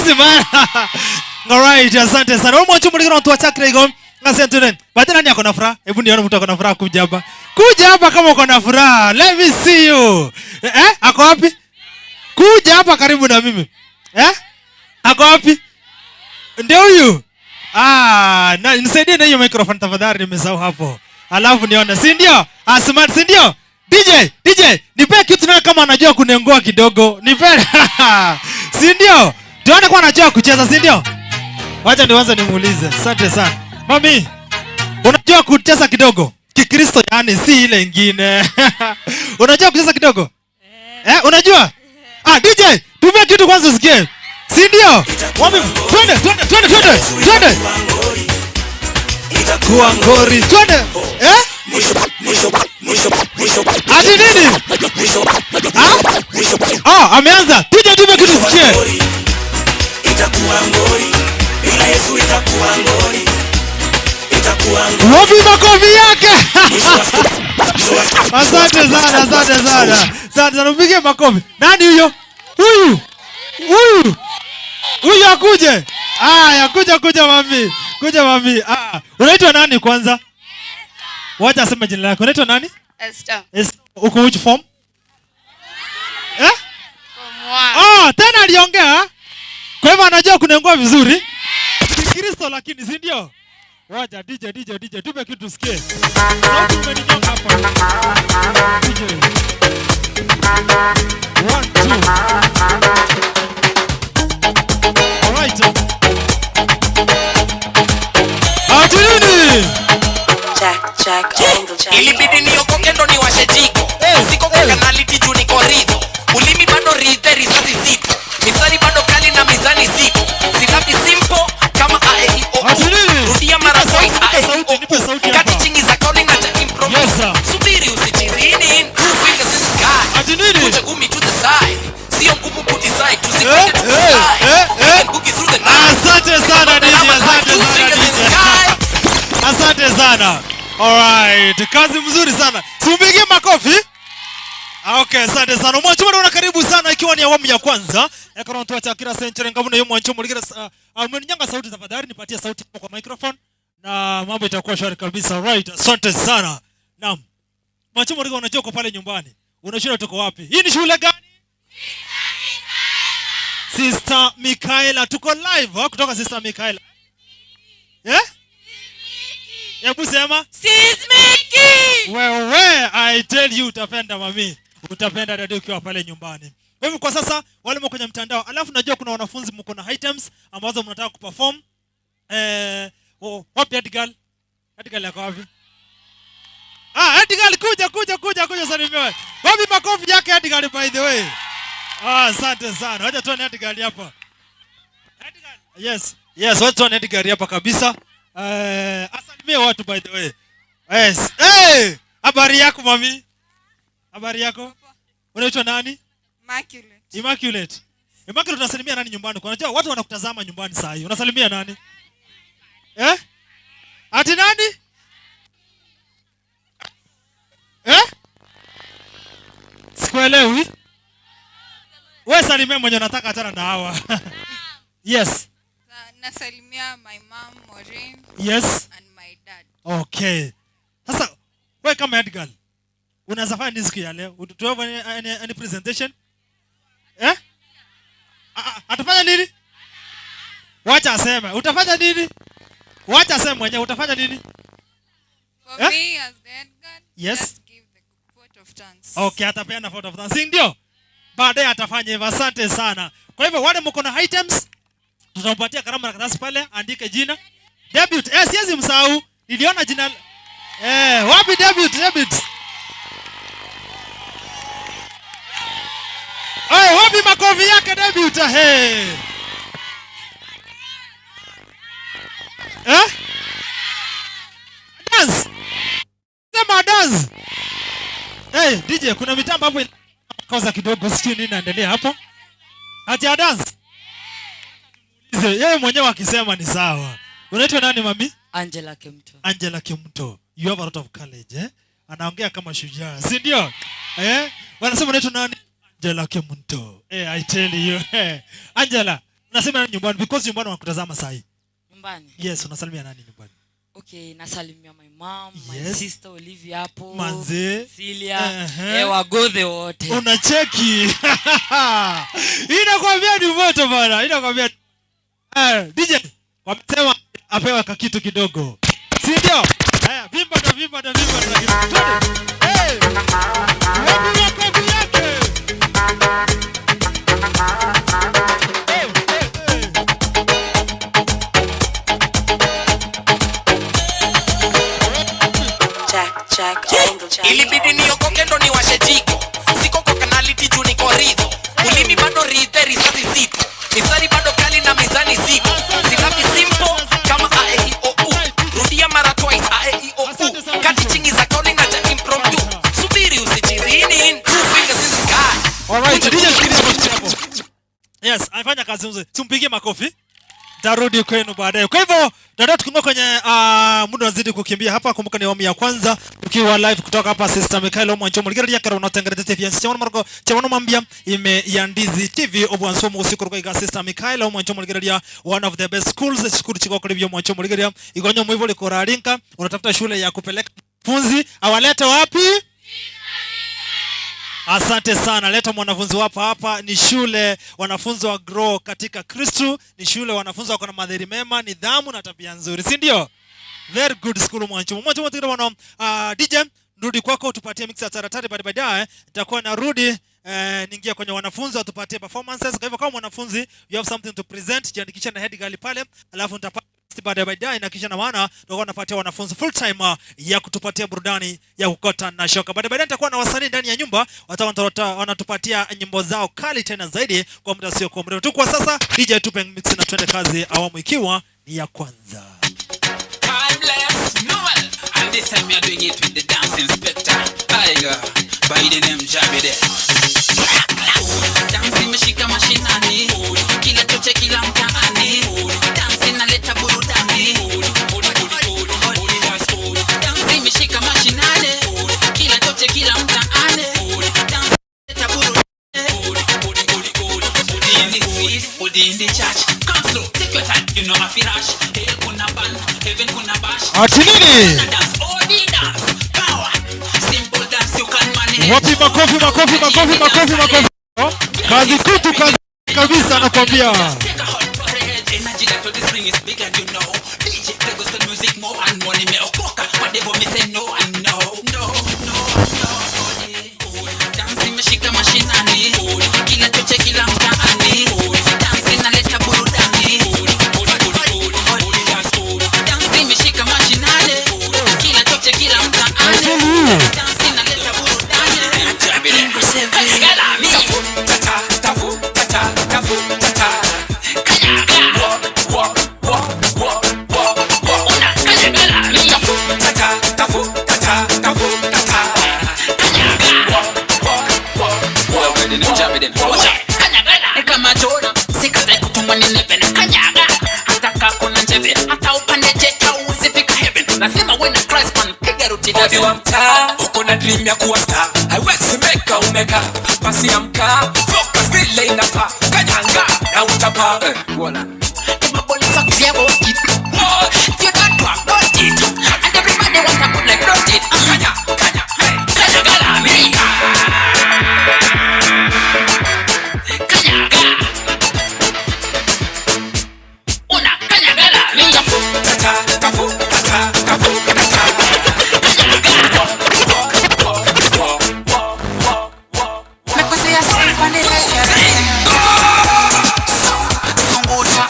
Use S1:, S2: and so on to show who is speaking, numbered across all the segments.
S1: This man. Alright, asante sana. Wewe mwacho mlikiro watu wachakre igo. Asante nani? Baada nani ako na furaha? Hebu nione mtu ako na furaha kuja hapa. Kuja hapa kama uko na furaha. Let me see you. Eh? Ako wapi? Kuja hapa karibu na mimi. Eh? Ako wapi? Ndio huyu. Ah, na nisaidie na hiyo microphone tafadhali, nimesahau hapo. Alafu nione, si ndio? Ah, smart, si ndio? DJ, DJ, nipe kitu naye kama anajua kunengoa kidogo. Nipe. Si ndio? Tuone kwa anajua kucheza, si ndio? Wacha nianze nimuulize. Asante sana. Mami, unajua kucheza kidogo? Kikristo yani, si ile ingine. Unajua kucheza kidogo? Eh, unajua? Ah, DJ, tumia kitu kwanza usikie. Si ndio? Mami, twende, twende, twende, twende. Twende. Kuwa ngori. Twende. Eh? Ati nini? Ah? Ah, ameanza. DJ, tumia kitu usikie.
S2: Itakuwa ngori bila Yesu, itakuwa ngori, itakuwa ngori.
S1: Wapi makofi yake? Asante sana, asante sana. Asante sana, upige makofi. Nani huyo? Huyu. Huyu. Huyu akuje. Aya, kuja kuja mami. Kuja mami. Ah, unaitwa nani kwanza? Wacha aseme jina lako. Unaitwa nani?
S3: Esther.
S1: Uko which form? Eh?
S3: Form one.
S1: Ah, tena aliongea. Kwa hivyo anajua kunengua vizuri. Kikristo lakini, si ndio? Wacha DJ, DJ, DJ, tupe kitu tusikie. Sauti umeninyonga hapa. DJ. One, two. Alright. Ati nini?
S4: Jack, Jack, angle, Jack.
S5: Ilibidi niokoke ndo niwashe jiko.
S1: Eh,
S5: siko kwa
S1: eh.
S5: kanaliti juu niko ridho, ulimi bado ridhe, risasi zipo, mistari bado kali na mizani zipo, silabi simple kama a e i o
S1: Ati nini?
S5: u. Rudia mara
S1: Nipe sauti,
S5: twice,
S1: nipe
S5: a e i
S1: sauti,
S5: o
S1: nipe sauti
S5: u.
S1: hapa.
S5: Kati chingi za calling na cha improvise.
S1: Yes, sir.
S5: Subiri usichizi, hii ni in two fingers in the sky.
S1: Ati nini?
S5: Kuja gumi to the side, sio ngumu kudecide, tusikwende
S1: Eh,
S5: to the
S1: eh,
S5: side.
S1: eh,
S5: We
S1: eh.
S5: can boogie through the night.
S1: Asante sana DJ, asante
S5: Two
S1: sana
S5: fingers in the
S1: DJ.
S5: sky.
S1: Asante sana. Alright, kazi mzuri sana. Simpigie makofi. Ah, okay, asante sana. Mwancho bado karibu sana ikiwa ni awamu ya kwanza. Ekoro tuacha kila century ngavuno yo mwancho muligira mwenyanga sauti tafadhali, nipatie sauti kwa microphone na mambo itakuwa shwari kabisa. Right, asante sana. Naam. Mwancho muligira, unajua uko pale nyumbani. Unashinda tuko wapi? Hii ni shule gani? Sister Michaela, tuko live kutoka Sister Michaela. Eh? Hebu sema.
S3: Sismiki!
S1: Wewe, I tell you, utapenda mami, utapenda dada ukiwa pale nyumbani. Kwa hivyo kwa sasa wale mko kwenye mtandao, alafu najua kuna wanafunzi mko na items ambazo mnataka kuperform. Eh, oh, wapi Edgar? Edgar yako wapi? Ah, Edgar, kuja kuja kuja kuja salimiwe. Wapi makofi yake Edgar, by the way? Ah, asante sana. Wacha tuone Edgar hapa. Edgar. Yes. Yes, wacha tuone Edgar hapa kabisa. Eh, asalimie watu, by the way. Yes. Hey, habari yako mami? Habari yako? Unaitwa nani?
S3: Immaculate.
S1: Immaculate. Immaculate, unasalimia nani nyumbani? Kwa unajua watu wanakutazama nyumbani saa hii. Unasalimia nani? Eh? Ati nani? Eh? Sikuelewi. Wewe salimia mwenye unataka, achana na hawa. Yes.
S3: Nasalimia my mom Maureen and my dad.
S1: Okay. Sasa wewe kama head girl unaweza fanya nini siku ya leo? Do you have any presentation? Eh? Atafanya nini? Wacha aseme. Utafanya nini? Wacha aseme mwenyewe utafanya nini?
S3: For
S1: Eh?
S3: me as the head girl, just give the vote of thanks.
S1: Okay, atapeana vote of thanks. Si ndio? Baadaye atafanya hivyo. Asante sana. Kwa hivyo wale mko na items, tutampatia kalamu na karatasi pale, andike jina. Debut. Eh, siwezi msahau. Niliona jina. Eh, wapi debut? Debut. Eh, wapi makofi yake debut? Hey. Eh? Dance. Sema dance. Hey, DJ, kuna mitambo hapo kosa kidogo, sijui nini inaendelea hapo. Ati ya dance. Yeye mwenyewe akisema ni sawa. Unaitwa nani mami?
S6: Angela Kimto.
S1: Angela Kimto. You have a lot of courage, eh? Anaongea kama shujaa, si ndio? Eh? Wanasema unaitwa nani? Angela Kimto. Eh, I tell you. Eh. Angela, Unasema nani nyumbani, because nyumbani wanakutazama saa hii.
S6: Nyumbani.
S1: Yes, unasalimia nani nyumbani?
S6: Okay, nasalimia my mom, my sister Olivia hapo.
S1: Manze.
S6: Celia, wagodhe wote.
S1: Unacheki. Inakwambia ni moto bana. Inakwambia DJ wamesema apewe kakitu kidogo. Si ndio? Haya, vimba na vimba na vimba na kitu. Twende. Hey! Wapi makofi yake? Hey, hey, hey.
S4: Jack, Jack on the jack.
S5: Ilibidi niokoke ndo niwashe jiko. Siko kwa kanaliti juu niko ridho. Ulimi bado ridhe, risasi zipo. Mistari bado kali na mizani zipo. Silabi simple kama a e i o u. Rudia mara twice a e i o u. Kati chingi za kauli na cha impromptu. Subiri usichizi, hii ni in two fingers in the sky.
S1: All right, DJ shikilia hapo, shikilia hapo. Yes, amefanya kazi nzuri. Tumpigie makofi. Tarudi kwenu baadaye. Kwa hivyo dada, tukiingia kwenye muda unazidi kukimbia hapa. Kumbuka ni awamu ya kwanza tukiwa live kutoka hapa Sister Michael Mwancho Muligera ya karo unatengeneza TV ya Marko Chamono Mambia ime ya Ndizi TV obwansomo usiku kwa iga Sister Michael Mwancho Muligera, one of the best schools, school chiko kwa hivyo Mwancho Muligera igonyo mwivo likoralinka. Unatafuta shule ya kupeleka funzi awalete wapi? Asante sana. Leta mwanafunzi wako hapa. Ni shule wanafunzi wa grow katika Kristo. Ni shule wanafunzi wako na maadili mema, nidhamu na tabia nzuri, si ndio? Very good school Mwancho. Mwancho mwancho mwana, DJ rudi kwako tupatie mix ya taratari, baadaye nitakuwa narudi niingie kwenye wanafunzi watupatie performances. Kwa hivyo kama mwanafunzi you have something to present, jiandikishe na head girl pale, alafu nitapata baadaye baadaye, na kisha na maana tutakuwa tunapatia wanafunzi full time ya kutupatia burudani ya kukota na shoka. Baadaye baadaye nitakuwa na wasanii ndani ya nyumba, watakuwa wanatupatia nyimbo zao kali tena zaidi kwa muda sio kwa mrefu. Tu kwa sasa DJ tupe mix na twende kazi, awamu ikiwa ni ya kwanza.
S7: Timeless Noel, and this time we are doing it with the dance inspector Tiger by the name Jabide. Dance imeshika mashinani, kila choche kila mtaani, dance inaleta burudani. Dance imeshika mashinani, kila choche kila mtaani, dance inaleta burudani. In the street, or in the church, come slow, take your time, you know I feel rush. Hell kuna ban, heaven kuna bash.
S1: Ati nini?
S7: Dance, all the dance, power, simple dance you can manage.
S1: Wapi makofi, makofi, makofi, makofi, makofi. Kazi kutu, kazi kabisa nakwambia.
S7: Take a hot parade, energy that this ring is big and you know. DJ play gospel music more and money me okoka. Whatever me say no and no, no, no, no. Dance imeshika mashinani, kila choche kila mtaani, dance inaleta burudani. Dance imeshika mashinani, kila choche kila mtaani, dance inaleta burudani. Kama Jona, sikatai kutumwa ni nebe na kanyaga. Hata kaa kuna njeve, hata upande jeta huwezi fika heaven. Lazima uwe na Christ man, piga ruti
S2: Odi
S7: debe.
S2: wa mtaa, uko na dream ya kuwa star. Haiwezi meka umeka, pasi ya mkaa, focus vile inafaa, kanyanga na utapaa.
S7: Bwana. Everybody sucks, yeah, but it. If you don't work, don't it. And everybody want a good life, don't it.
S2: Kanya, kanya, hey.
S7: Kanyaga la mi. Kanyaga. Una kanyaga la mi.
S2: Tata, tafu, tata, tafu, tata.
S7: Sungura.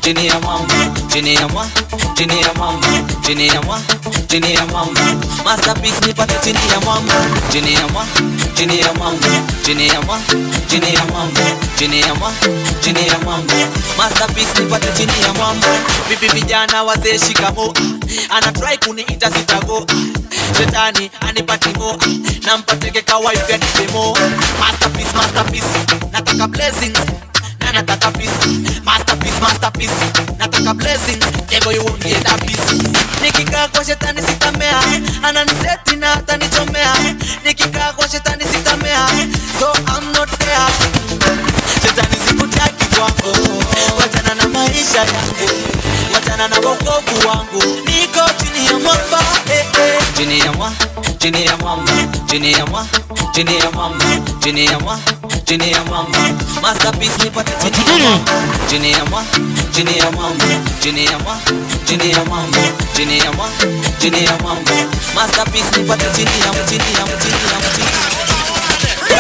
S5: Chini ya mwamba, chini ya mwa, chini ya mwamba, chini ya mwa, chini ya mwamba. Masterpiece nipate chini ya mwamba, chini ya mwa, chini ya mwamba, chini ya mwa, chini ya mwamba, chini ya mwa, chini ya mwamba. Masterpiece nipate chini ya mwamba. Vipi vijana wazee, shikamo. Ana try kuniita, sitago. Shetani anipati mo, nampateke ka wife ya mo. Masterpiece, masterpiece, nataka blessings na nataka peace. Masterpiece, masterpiece, nataka blessings. Devil, you won't get a piece. Nikikaa kwa shetani sitamea, ananiseti na atanichomea. Nikikaa kwa shetani sitamea, so I'm not there. Shetani sikutaki kwangu, wachana na maisha yangu, wachana na wokovu wangu, niko chini ya mwamba, eh, eh. Chini ya mwa, chini ya mwamba, chini ya mwa, chini ya mwamba, chini ya mwa, chini ya mwamba. Masterpiece nipate chini ya mwamba, chini ya mwa, chini ya mwamba, chini ya mwa, chini ya mwamba, chini ya mwa, chini ya mwamba. Masterpiece nipate chini ya, chini ya, chini ya, chini ya.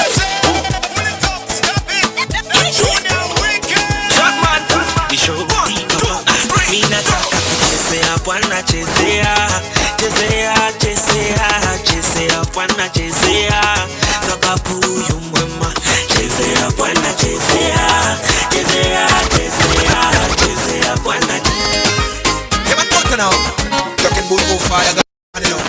S8: Mi nataka kuchezea bwana, chezea, chezea, chezea, chezea bwana, chezea, sababu yu mwema. Chezea bwana, chezea, chezea, chezea, chezea bwana.
S9: Hey, man, go now. Talking bull go fire, you know.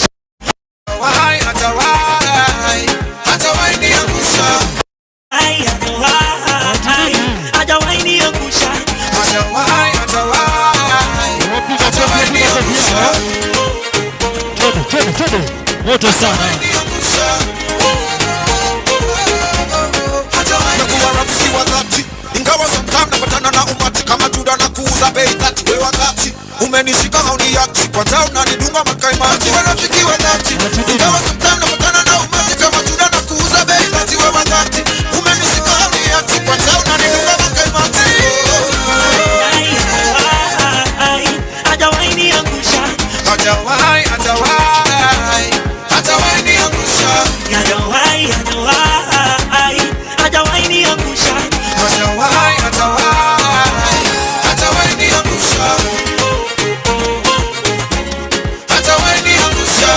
S9: Hajawahi, hajawahi, hajawahi niangusha.
S8: Hajawahi niangusha.
S9: Hajawahi, hajawahi, hajawahi niangusha.
S1: Twende, twende, twende. Moto sana.
S9: Nakuwa rafiki wa dhati, ingawa sometime napatana na umati kama Juda na kuuza bei dhati. We wakati umenishika hauniachi, kwanza unanidunga makaimati. Nakuwa rafiki wa dhati, ingawa sometime napatana na umati kama Juda na kuuza bei dhati. We wakati umenishika hauniachi, kwanza unanidunga makaimati.
S8: Hajawahi niangusha.
S9: Hajawahi, hajawahi, hajawahi niangusha.
S8: Hajawahi, hajawahi, hajawahi niangusha.
S9: Hajawahi, hajawahi, hajawahi niangusha. Hajawahi niangusha.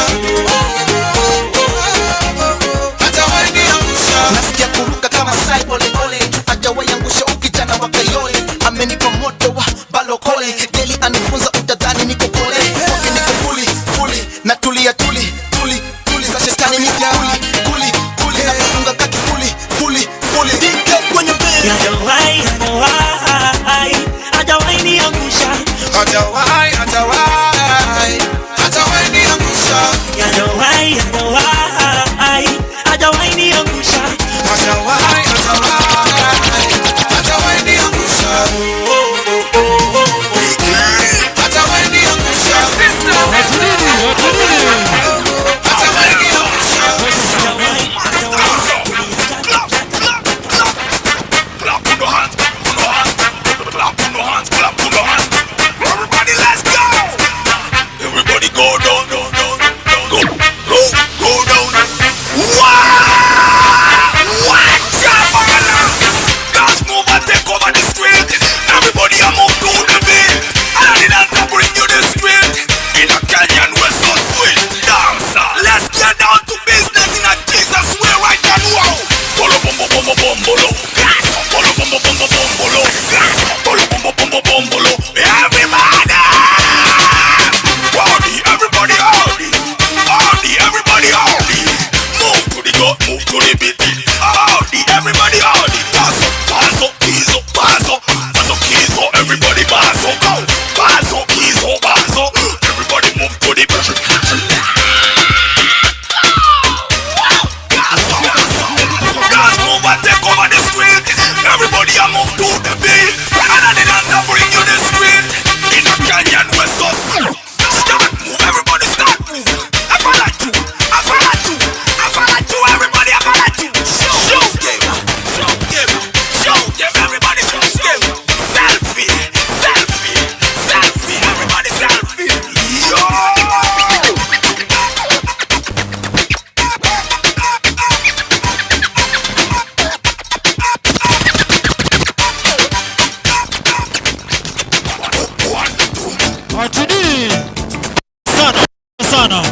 S1: sana.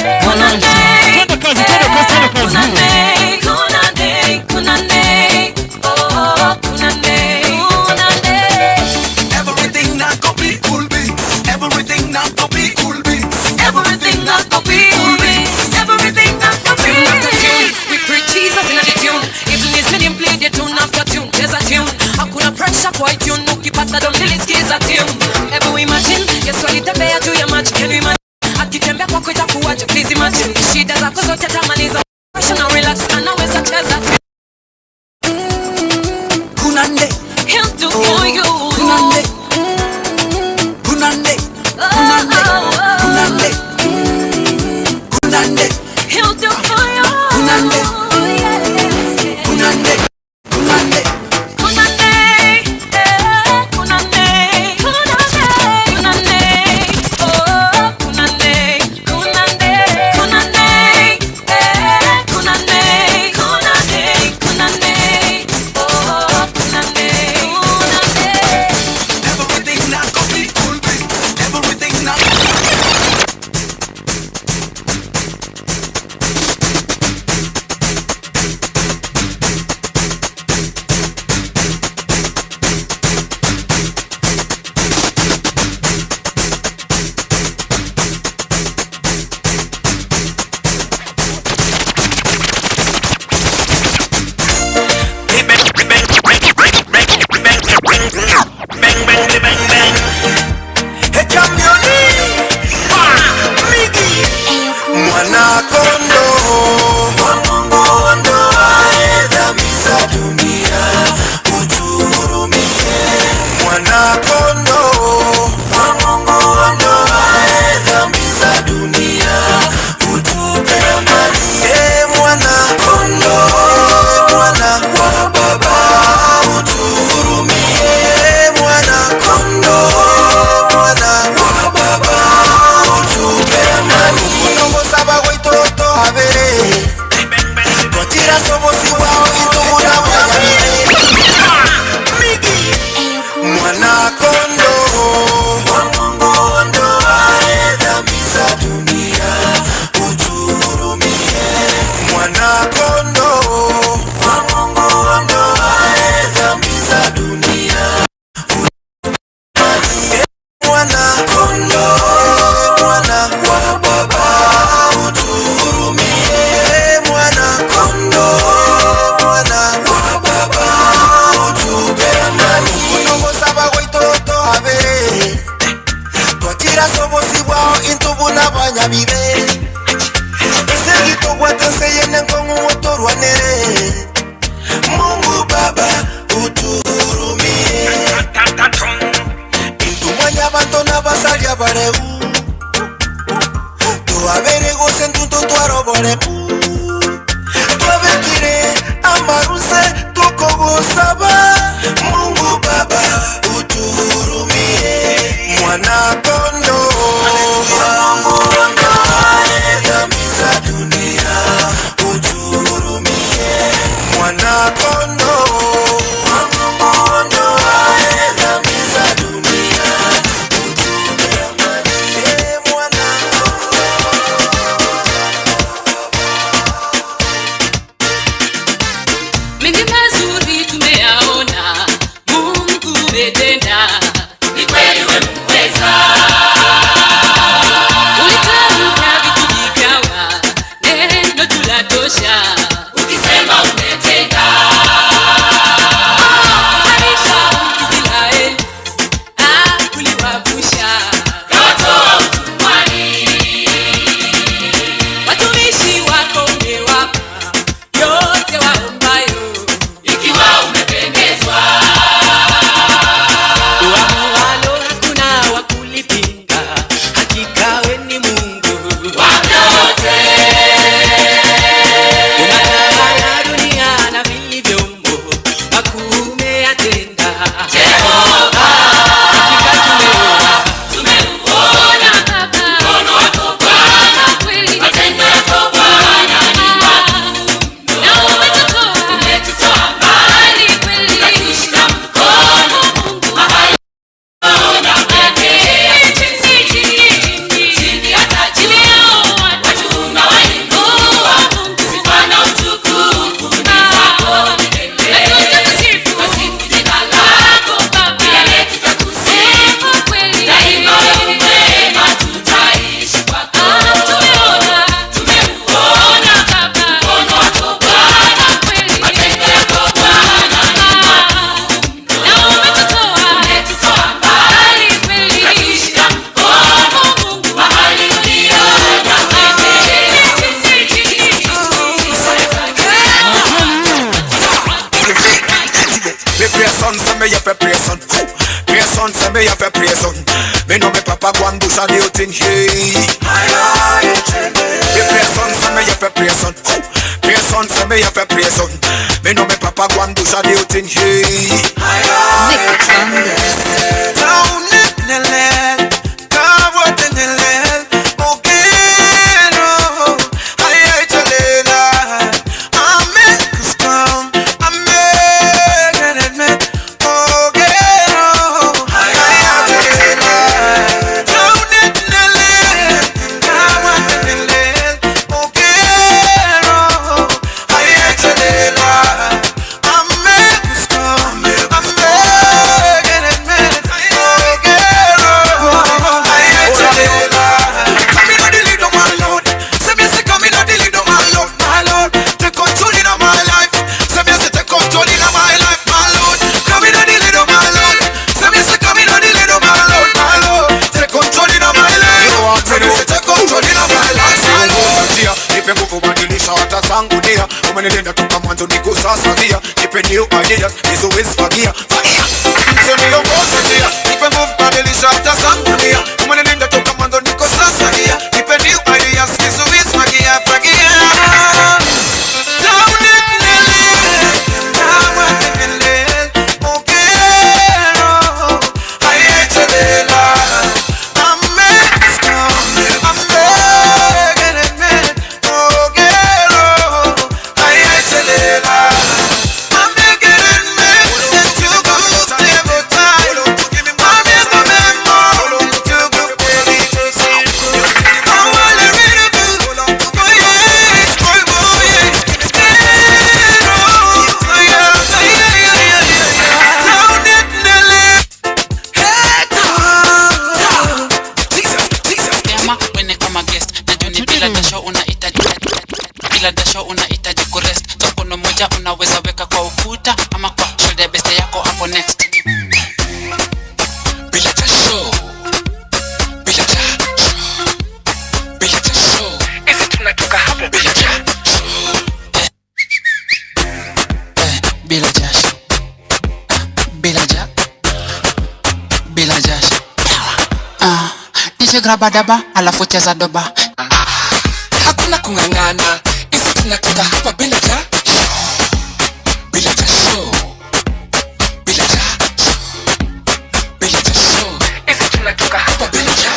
S1: Twende kazi, twende kazi, twende kazi.
S2: Everything not go be cool beats. Everything not go be cool beats. Everything not go be cool beats.
S10: Everything not go be. Tune after tune, we preach Jesus in a tune. Even his name play the tune after tune. There's a tune. Hakuna pressure kwa hii tune. Ukipata don't nilisikiza tune. Hebu imagine Yesu alitembea juu ya maji. Can you imagine? Akitembea kwako itakuwaje? Please imagine. Shida zako zote tamaliza. Pressure na relax, anaweza cheza.
S2: Kunande.
S10: He'll do for you.
S2: Kunande. Kunande. Kunande. Kunande. Kunande.
S10: He'll do for you.
S2: Kunande. Kunande. Kunande.
S10: Kunande, eh, kunande, kunande, kunande, oh, kunande, kunande, kunande, eh, kunande, kunande, kunande, oh, kunande, kunande.
S2: Everything not go be cool beats. Everything not.
S8: Bang bang bang bang. Hey championi, ha Migi, mwana kondoo wa Mungu ondoaye dhambi za dunia, utuhurumie. Mwana kondoo wa Mungu ondoaye dhambi za dunia, utupe amani. Ee mwana kondoo, mwana wa Baba, utuhurumie. Ee mwana kondoo, mwana wa Baba, utupe amani. Kunongoza bagwitoto habere, twatira sobosi wao itubura bwayabire. Migi, mwana kondoo wa Mungu ondoaye dhambi za dunia, utuhurumie. Mwana kondoo wa Mungu ondoaye dhambi za dunia, utuhurumie. Mwana kondoo, mwana wa Baba, utuhurumie. Mwana kondoo, mwana wa Baba, utupe amani. Kunongoza bagwitoto habere, twatira sobosi bwao intubuna banyabibe. Esegitogwateseyene nkong'uotorwanere. Mungu Baba, utuhurumie. Intumwanya bantu n'abasalya bareu, tuabere gose ntuntu twaroboremu. Twabekire amaruse tukogosaba. Mungu Baba, utuhurumie. Mwana kondoo wa Mungu ondoaye dhambi za dunia, utuhurumie. Mwana kondoo wa Mungu ondoaye dhambi za dunia, utupe amani. Ee mwana
S10: Mengi mazuri tumeyaona, Mungu umetenda, ni kweli wewe muweza. Ulitamka vitu vikawa, neno tu latosha, ukisema umetenda. Maisha Israeli, ah, uliwavusha, kawatoa utumwani. Watumishi wako umewapa yote waombayo, ikiwa umependezwa.
S9: me have a praise on. Praise on, say me have a praise on. Me know me papa go and bush a new thing. Hey. Me praise on, say me have a praise on. Praise on, say me have a praise on. Me know me papa go and bush a new thing. Hey. Umenilenda toka mwanzo niko sasa gia. Nipe new ideas, hizo ways fagia. Fagia. Sio niongoze njia. Nipe nguvu badilisha hata zangu nia. Umenilenda toka mwanzo niko sasa gia. Nipe new ideas, hizo ways fagia. Fagia.
S7: Grabadaba alafu cheza doba.
S2: Hakuna kungangana, isi tunatoka hapa bila cha bila cha show. Bila cha bila cha show. Isi tunatoka hapa bila cha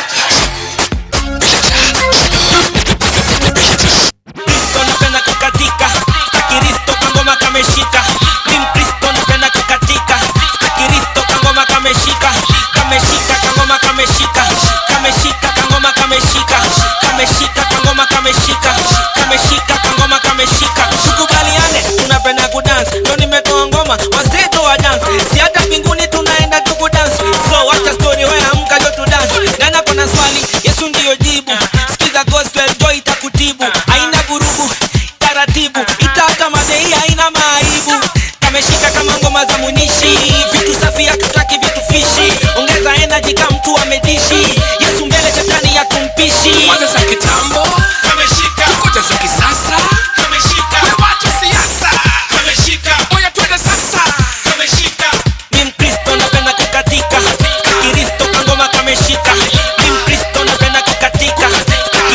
S2: bila cha bila cha.
S11: Kristo napenda kukatika, Kristo kangoma kameshika. Mimi Kristo napenda kukatika, Kristo kangoma kameshika. Kameshika kangoma kameshika. Kameshika kangoma kameshika. Kameshika kangoma kameshika. Kameshika kangoma kameshika. Tukubaliane tunapenda kudance. Leo nimetoa ngoma wazito wa dance. Si hata mbinguni tunaenda tu kudance. So wacha story wewe amka jo tu dance. Nana kuna swali Yesu ndiyo jibu. Sikiza gospel joy itakutibu. Haina vurugu taratibu. Itata madei haina maibu. Kameshika kama ngoma za munishi. Vitu safi hatutaki vitu fishi. Ongeza energy kama mtu amedishi. Yesu mbele shetani ya tumpishi.
S2: Mwanzo za kitambo kameshika, tukoja za kisasa kameshika, wewe wacha siasa kameshika, oya twende sasa kameshika.
S11: Mimi Mkristo napenda kukatika, Kristo kangoma kameshika. Mimi Mkristo napenda kukatika,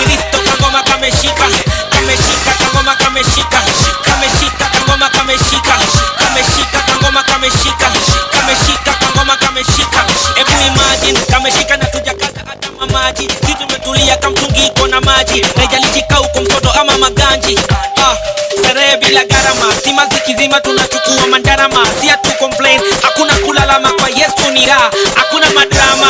S11: Kristo kangoma kameshika. Kameshika kangoma kameshika. Kameshika kangoma kameshika. Kameshika kangoma kameshika. Kameshika kangoma kameshika. Ebu imagine kameshika na tujakata hata mamaji. Si tumetulia kama mtungi iko na maji. Haijalishi uko mtoto ama maganji. Starehe bila gharama. Stima zikizima tunachukua mandarama. Si hatu complain, hakuna kulalama kwa Yesu ni raha. Hakuna madrama.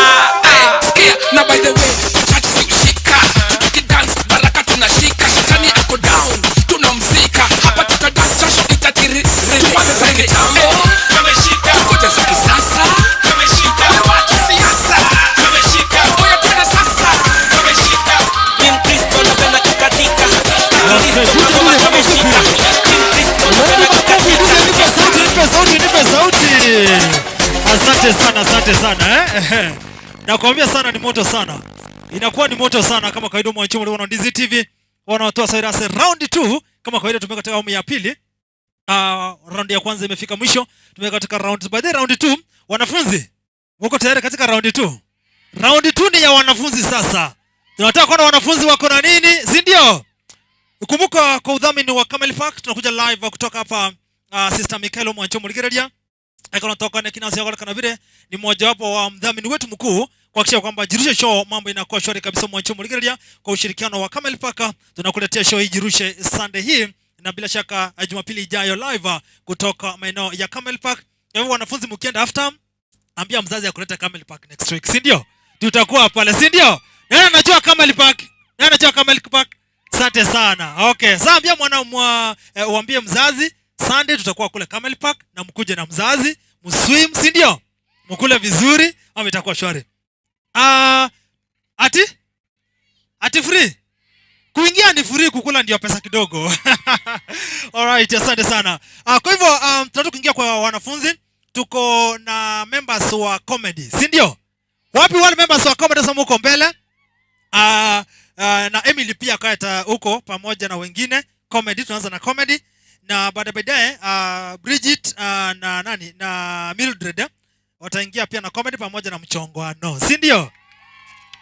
S2: Sikia, na by the way, church si ushika. Tukidance baraka tunashika. Shetani ako down, tunamzika. Hapa tutadance jasho itatiri. Tuanze za kitambo kameshika, tukoja za kisasa kameshika, wewe wacha siasa kameshika, oya twende sasa kameshika.
S11: Mimi Mkristo napenda kukatika, Kristo kangoma kameshika. Mimi Mkristo napenda kukatika.
S1: Nipe sauti, nipe sauti. Asante sana, asante sana eh. Nakwambia sana ni moto sana. Inakuwa ni moto sana kama kawaida mwanachuma wana Ndizi TV wanaotoa Cyrus round 2 kama kawaida tumeweka katika awamu ya pili. Round ya kwanza imefika mwisho, tumeweka katika round. By the round 2 Wanafunzi, mko tayari katika round 2? Round 2 ni ya wanafunzi sasa. Tunataka kuona wanafunzi wako na nini, si ndio? Kumbuka kwa udhamini wa Camel Park tunakuja live kutoka hapa Sister Michael Mwancho Muligereria. Akonatoka na kinasi yako kana vile ni mmoja wapo wa mdhamini wetu mkuu kuhakikisha kwamba Jirushe Show mambo inakuwa shwari kabisa. Mwancho Muligereria kwa ushirikiano wa Camel Park tunakuletea show hii Jirushe Sunday hii, na bila shaka Jumapili ijayo live kutoka maeneo ya Camel Park. Kwa hivyo wanafunzi, mkienda after, ambia mzazi akuleta Camel Park next week, si ndio? Tutakuwa pale, si ndio? Nani anajua Camel Park? Nani anajua Camel Park? Asante sana. Okay, sasa ambia mwana mwa, uambie mzazi Sunday tutakuwa kule Camel Park na mkuje na mzazi, mswim, si ndio? Mkule vizuri, ama itakuwa shwari. Ati free? Kuingia ni free, kukula ndio pesa kidogo. Alright, asante sana. Kwa hivyo tunataka kuingia kwa wanafunzi. Tuko na members wa comedy, si ndio? Wapi wale members wa comedy sasa huko mbele? Na Emily pia kaeta huko pamoja na wengine. Comedy, tunaanza na comedy na baadaye Bridget na nani na Mildred wataingia pia na comedy pamoja na mchongwano, si ndio?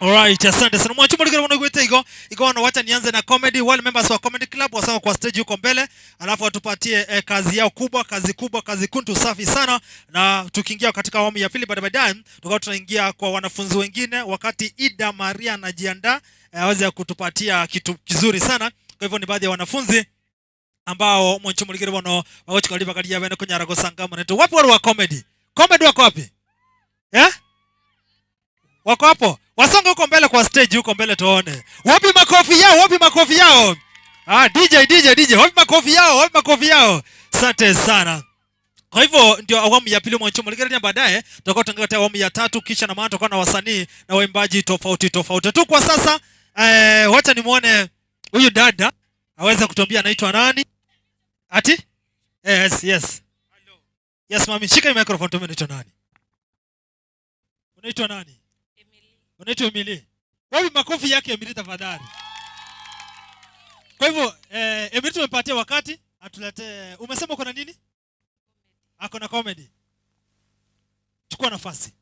S1: Alright, asante sana. Mwachumo ligero mwana gwete igo. Igo wana wacha nianze na comedy. Wale members wa comedy club wasawa kwa stage huko mbele, alafu watupatie kazi yao kubwa, kazi kubwa, kazi kuntu safi sana. Na tukiingia katika awamu ya pili baadaye tukawa tunaingia kwa wanafunzi wengine wakati Ida Maria anajiandaa aweze kutupatia kitu kizuri sana. Kwa hivyo ni baadhi ya wanafunzi ambao mwachumo ligero mwana wagochikaliba kali ya kunyara gosanga mwaneto. Wapi wale wa comedy? Comedy wako wapi? Eh? Wako hapo? Wasonge huko mbele kwa stage huko mbele tuone. Wapi makofi yao? Wapi makofi yao? Ah, DJ DJ DJ, wapi makofi yao? Wapi makofi yao? Asante sana. Kwa hivyo ndio awamu ya pili mwancho mligerea, baadaye tutakuwa tunaangalia awamu ya tatu, kisha na maana tutakuwa na wasanii na waimbaji tofauti tofauti. Tu kwa sasa wacha nimuone huyu dada aweze kutuambia anaitwa nani? Ati? Yes, yes. Yes, mami, shika hii microphone tuambie unaitwa nani? Unaitwa nani? Unaitwa Emily. Wapi makofi yake Emily tafadhali? Kwa hivyo Emily tumepatia wakati atuletee. Umesema uko na nini? Ako na comedy. Chukua nafasi.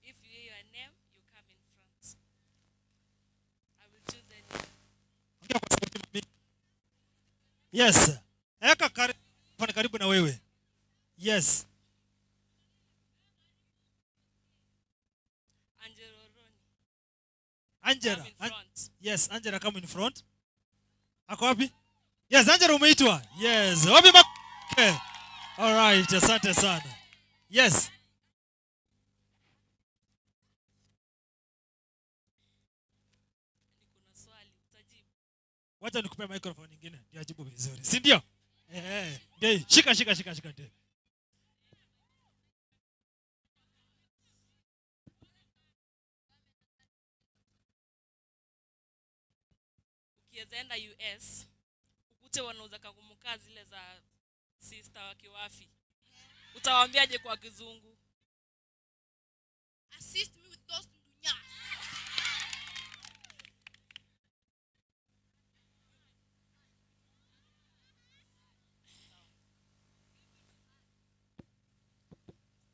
S6: If you hear your name, you come in front. I will choose any.
S1: Ongea kwa sauti mami. Yes. Eka karibu na wewe. Yes. Angela.
S6: Come in front.
S1: Yes, Angela come in front. Ako wapi? Yes, Angela umeitwa. Yes. Wapi okay. All right, asante sana. Yes.
S6: Niko na swali, utajibu.
S1: Wacha nikupe microphone nyingine ndio ajibu vizuri. Si ndio? Ndio. Shika shika shika shika ndio.
S6: Ukienda US ukute wanauza kangumuka zile za sister wa Kiwafi, utawaambiaje kwa kizungu?
S3: Assist me with those dunya.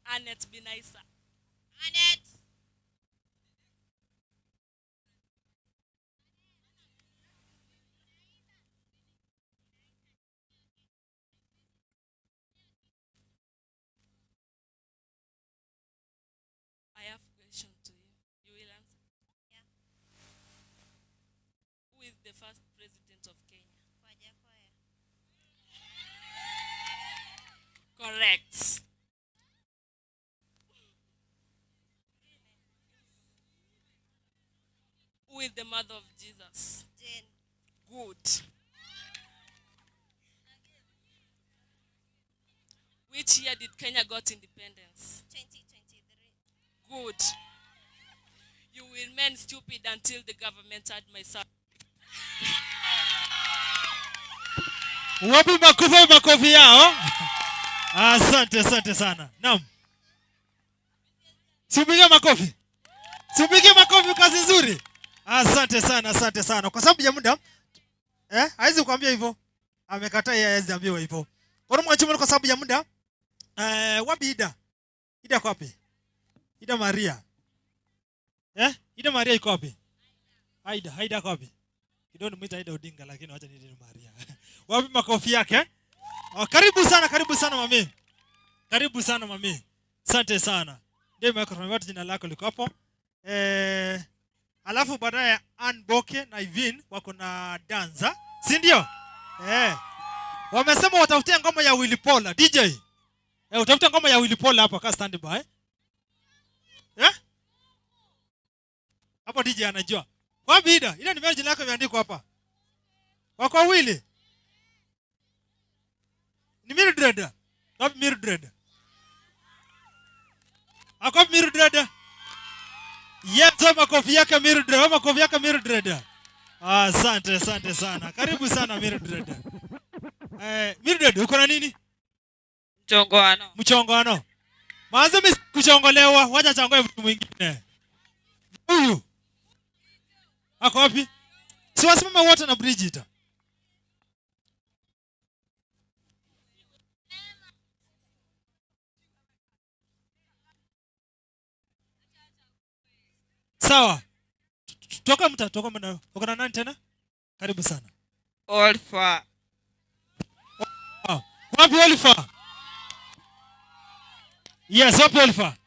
S6: Annette Binaisa.
S3: Annette.
S6: I have a question to you. You will answer?
S3: Yeah.
S6: Who is the first president of Kenya?
S3: Wajackoyah.
S6: Correct. Who is the mother of Jesus?
S3: Jane.
S6: Good. Which year did Kenya got independence?
S3: 2023.
S6: Good. You will remain stupid until the government had my son.
S1: Wapi makofi, makofi yao? Asante, asante sana. Naam. Simpige makofi. Simpige makofi, kazi nzuri. Asante sana, asante sana. Kwa sababu ya muda, haizi kuambia hivyo. Amekataa yeye haizi ambiwa hivyo. Kwa hiyo kwa sababu ya muda, wapi Ida? Ida kwa wapi? Ida Maria. Ida Maria iko wapi? Aida kwa wapi? Kidogo nimuita Aida Odinga lakini wacha niite Maria. Wapi makofi yake? Oh, karibu sana mami. Karibu sana mami. Asante sana. Ndio microphone watu, jina lako liko hapo. Alafu baadaye Ann Boke na Ivin wako na danza, si ndio? Wamesema watafutia ngoma ya Willy Paul, DJ. Utafuta ngoma ya Willy Paul hapa, ka stand by. Hapo DJ anajua. Wapi Ida? Ida ni jina lako imeandikwa hapa. Wako wawili. Ni Mildred. Wapi Mildred? Ako Mildred. Yes, makofi yake Mildred. Makofi yake Mildred. Asante, asante sana. Karibu sana Mildred. Mildred, uko na nini?
S12: Mchongoano.
S1: Mchongoano. Maanza mimi kuchongolewa, wacha changoe mtu mwingine. Huyu. Ako wapi? Si wasimame wote na Bridget. Sawa. Toka mta, toka mta. Uko na nani tena? Karibu sana.
S12: Olfa.
S1: Wow. Wapi Olfa? Yes, wapi Olfa?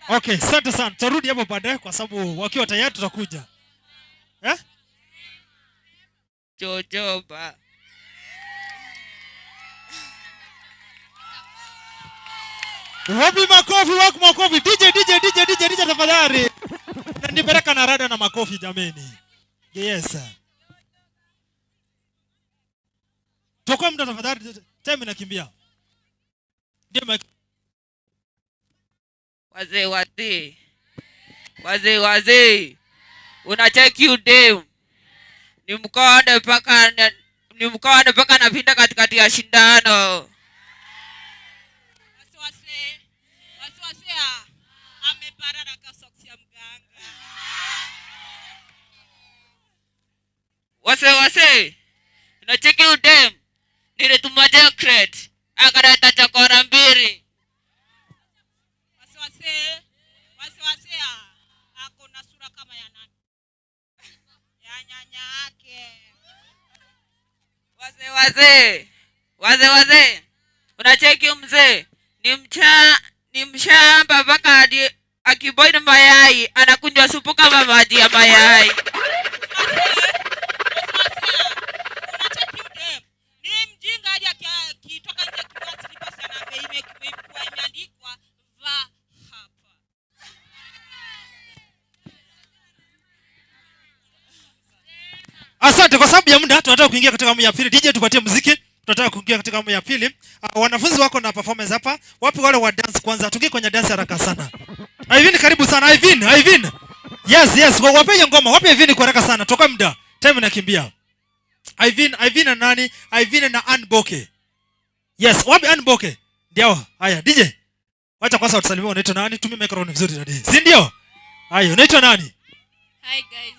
S1: Okay, asante sana. Tutarudi hapo baadaye kwa sababu wakiwa tayari tutakuja.
S12: Jojoba.
S1: Wapi makofi, wapi makofi. DJ DJ DJ DJ DJ tafadhali. Na nipeleka na rada na makofi jameni. Yes. Toka mtu tafadhali, time inakimbia. Ndio.
S12: Wazee wazee. Wazee wazee. Unacheki udem. Ni mkonde paka napinda katikati ya shindano. Wase wase. Unacheki udem. Nilituma crate. Akaleta chakora mbili.
S13: Wase wase ako na sura kama ya nani? Ya nyanya yake.
S12: Wase wase. Wase wase. Unacheki mzee. Ni mshamba mpaka akiboil mayai anakunywa supu kama maji ya mayai.
S1: Asante kwa sababu ya muda tunataka kuingia katika awamu ya pili. DJ tupatie muziki. Tunataka kuingia katika awamu ya pili. Wanafunzi wako na performance hapa. Wapi wale wa dance kwanza? Tuingie kwenye dance haraka sana. Ivin karibu sana. Ivin, Ivin. Yes, yes. Wape hiyo ngoma. Wape Ivin kwa haraka sana. Toka muda. Time inakimbia. Ivin, Ivin na nani? Ivin na Ann Boke. Yes, wapi Ann Boke? Ndio. Haya, DJ. Wacha kwanza utusalimie, unaitwa nani? Tumie microphone vizuri dadi. Si ndio? Haya, unaitwa nani?
S14: Hi guys.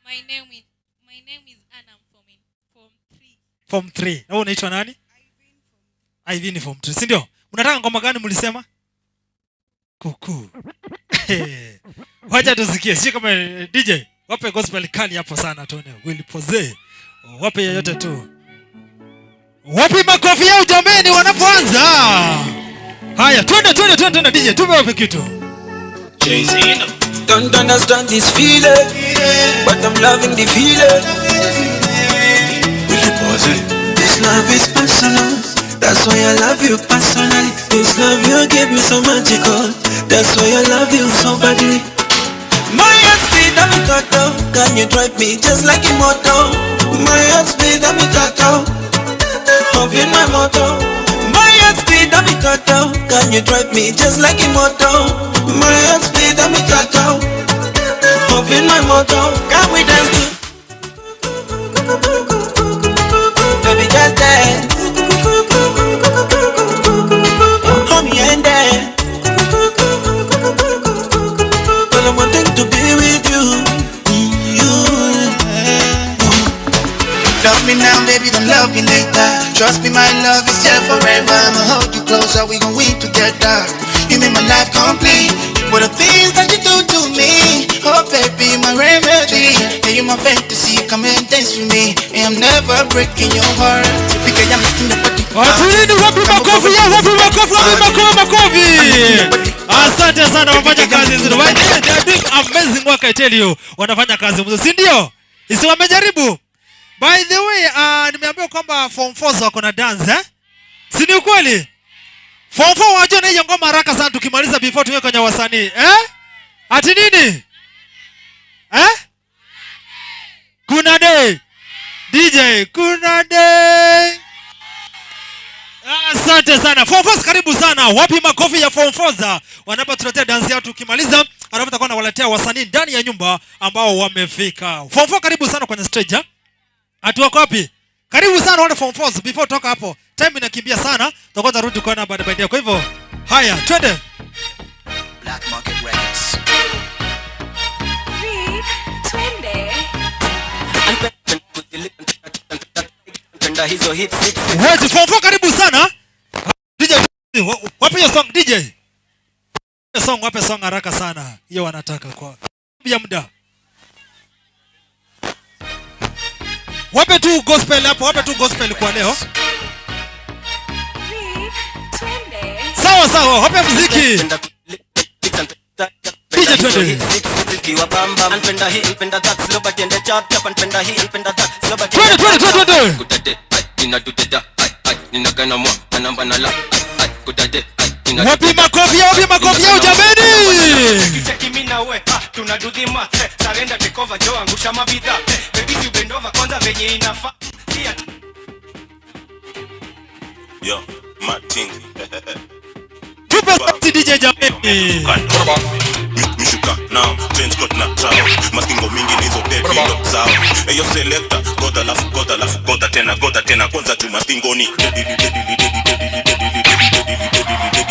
S14: My name is Anna. I'm from 3.
S1: Form 3. Na wewe unaitwa nani? Ivin form 3. Si ndio? Unataka ngoma gani mlisema? Kuku. Wacha tusikie. Sio kama DJ, wape gospel kali hapo sana tuone. Will pose. Wape yeyote tu. Wapi makofi yao jameni wanapoanza? Haya, twende twende twende DJ, tupe wape kitu.
S8: Don't understand this feeling, but I'm loving the feeling. This love is personal, that's why I love you personally. This love you give me so magical, that's why I love you so badly. My heart speed, I'm a turtle. Can you drive me just like a motor? My heart speed, I'm a turtle. Hop in my motor. My heart speed, I'm a turtle. Can you drive me just like a motor? My heart speed, I'm a turtle. Hop in my motor. Can we dance to? Baby, just dance. Hold me and dance. love me later. Trust me, my love is here forever. I'ma hold you closer, we gon' win together. You make my life complete. What the things that you do to me, oh baby, my remedy. Yeah, you my fantasy, come and dance with me. And I'm never breaking your heart. Because I'm making the body.
S1: Watulini, wapi makofi yao, wapi makofi, wapi makofi, makofi. Asante sana, wafanya kazi nzuri. They are doing amazing work, I tell you. Wanafanya kazi mzuri, si ndio? Isi wamejaribu. By the way, nimeambiwa kwamba form 4 wako na dance, eh? Si ni ukweli? Form 4 wajua na hiyo ngoma haraka sana tukimaliza before tuwe kwenye wasanii, eh? Ati nini? Eh? Kuna day. DJ, kuna day. Asante sana. Form 4 karibu sana. Wapi makofi ya form 4 wanapotuletea dance yao tukimaliza, alafu tutakuwa nawaletea wasanii ndani ya nyumba ambao wamefika. Form 4 karibu sana kwenye stage, eh? Atu wako wapi? Karibu sana wale form 4 before toka hapo. Time inakimbia sana. Tutakuwa tarudi kwa na baadaye. Kwa hivyo, haya, twende.
S15: Black Market Records.
S4: Vic, twende.
S15: Hizo hits.
S1: Wait, form 4 karibu sana. DJ, wapi hiyo song DJ? Hiyo song, wape song haraka sana. Hiyo wanataka kwa ya muda. Wape tu gospel hapo, wape tu gospel kwa leo.
S4: Vic, twende.
S1: Sawa sawa, wape muziki. DJ twende. Twende twende twende twende. Wapi makofi, wapi makofi yao jameni?
S16: Cheki mimi na we, tunadudhi mate. Sarenda take over jo angusha mabidha. Baby si bend over kwanza venye inafaa.
S17: Yo, Martin.
S1: Tupe sauti DJ jameni.
S17: Mishuka now, change got na trao. Maskingo mingi nizo dead ndo zao. Eyo selector, goda lafu goda lafu goda tena goda tena kwanza tu maskingo ni deadly deadly deadly deadly deadly deadly deadly deadly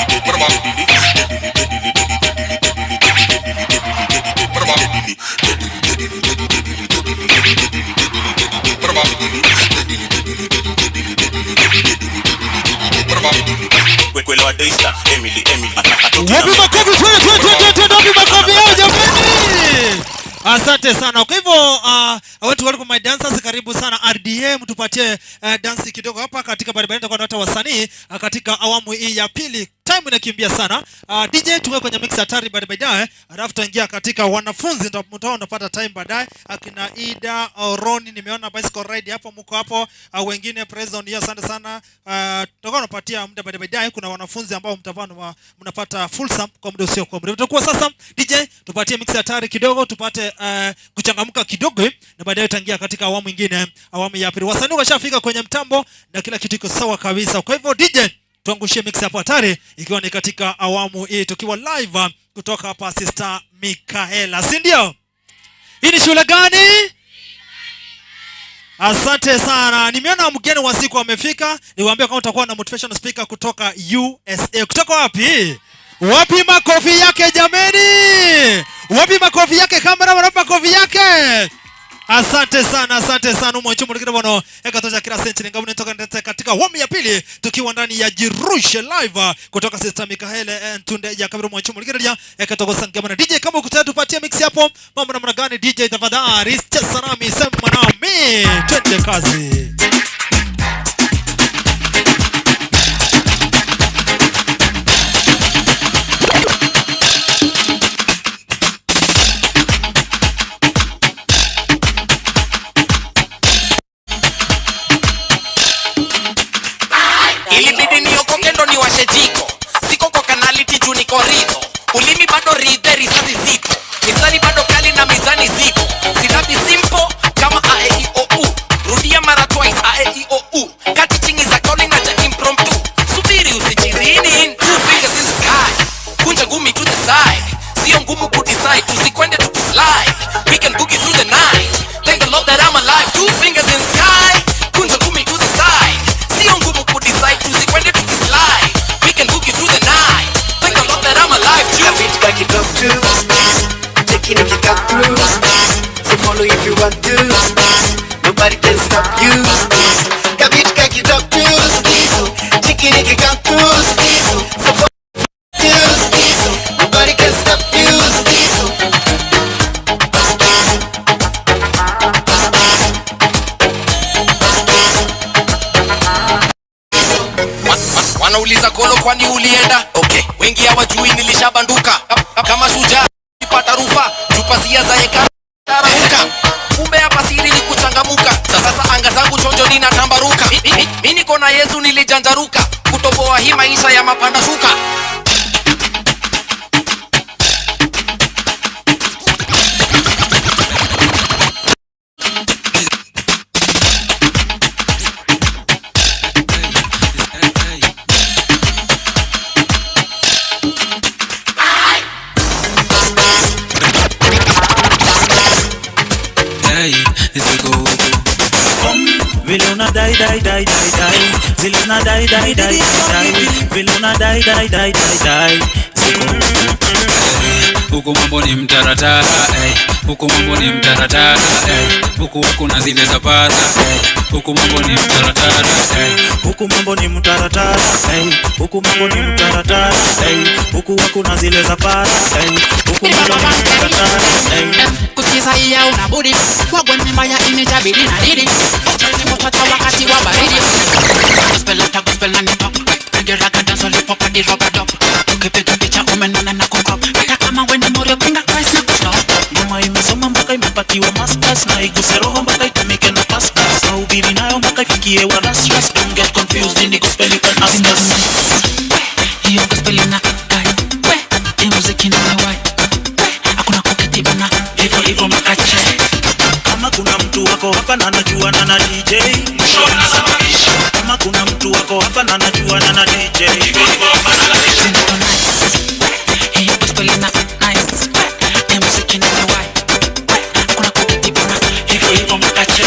S1: Wapi makofi, twende twende twende, wapi makofi yao jamani? Asante sana. Kwa hivyo I want to welcome my dancers, karibu sana RDA, mtupatie dance kidogo hapa katika barabara. Tutakuwa na watu wasanii katika awamu hii ya pili. Time inakimbia sana. DJ tuwe kwenye mix hatari baadaye, alafu tutaingia katika wanafunzi, ndio mtaona unapata time baadaye. Akina Ida, Roni, nimeona bicycle ride hapo, mko hapo, wengine present hiyo, asante sana. Tutakuwa tunapatia muda baadaye, kuna wanafunzi ambao mtapata mnapata fursa kwa muda usio kwa muda. Tutakuwa sasa DJ tupatie mix hatari kidogo, tupate kuchangamka kidogo, na baadaye tutaingia katika awamu nyingine, awamu ya pili. Wasanii washafika kwenye mtambo na kila kitu iko sawa kabisa. Kwa hivyo DJ tuangushie mix hapo hatari, ikiwa ni katika awamu hii tukiwa live kutoka hapa Sister Michaela, si ndio? Hii ni shule gani? Asante sana. Nimeona mgeni wa siku amefika. Niwaambie kama utakuwa na motivational speaker kutoka USA. Kutoka wapi? Wapi makofi yake jameni? Wapi makofi yake kamera? Wapi makofi yake? Asante sana, asante sana mwachumu ndikira bono ekatoja kila senti ngabu nitoka ndete katika awamu ya pili tukiwa ndani ya Jirushe live kutoka Sister Michaela Ntunde ya kabiro mwachumu ndikira ekatoka sangamana. DJ kama ukitaka tupatie mix hapo mambo namna gani DJ tafadhali cheza nami sema nami twende kazi.
S5: Ilibidi niokoke ndo niwashe jiko. Siko kwa kanaliti juu niko ridho. Ulimi bado ridhe, risasi zipo. Mistari bado kali na mizani zipo. Silabi simple kama A E I O U. Rudia mara twice A E I O U. Kati chingi za calling na cha impromptu. Subiri usichizi in. Two fingers in the sky. Kunja ngumi to the side. Sio ngumu kudecide. Tusikwende tukislide. We can boogie through the night. Thank the Lord that I'm alive. Two fingers in the sky. Kunja ngumi to the side. Sio ngumu kudecide. Tusikwende tukislide. We can boogie through the night. Thank the Lord that I'm alive.
S18: Taking it come through. So follow if you want to. Nobody can stop you.
S5: Kwani ulienda? Okay, wengi hawajui nilishabanduka kama shujaa pata rufa jupazia za heka tarahuka. Kumbe hapa siri ni kuchangamuka. Sasa anga zangu chonjo ninatambaruka. Mi niko na Yesu nilijanjaruka kutoboa hii maisha ya mapanda shuka.
S19: Vile una dai dai dai dai dai, zile una dai dai dai dai, vile una dai dai dai dai dai.
S20: Huku mambo ni mtaratara, huku mambo ni mtaratara, huku kuna zile za para, huku mambo ni mtaratara,
S19: huku mambo ni mtaratara, huku mambo ni mtaratara, huku kuna zile za para, huku mambo ni mtaratara.
S7: Kusikiza iya unabudi wagwe mbaya imetabidi na didi motata wakati wa baridi. Gospel after gospel na nipop piga raga dance all pop hadi rubber dub. Ukipiga picha umenona na kukrop hata kama wewe morio pinga Christ na kustop.
S19: Ngoma imesoma mpaka imepatiwa masters na iguse roho mpaka itumike na pastors na ubiri nayo mpaka ifikie wa ras ras. Don't get confused in the gospel you can ask us.
S7: Hiyo gospel ina kai we ni muziki na wai hakuna kuketi bana hivyo hivyo makache.
S19: Kama kuna mtu wako hapa na anajua na na DJ, kama kuna mtu wako hapa na anajua na na DJ,
S7: hiyo gospel ina nice ni muziki na wai hakuna kuketi bana hivyo hivyo makache.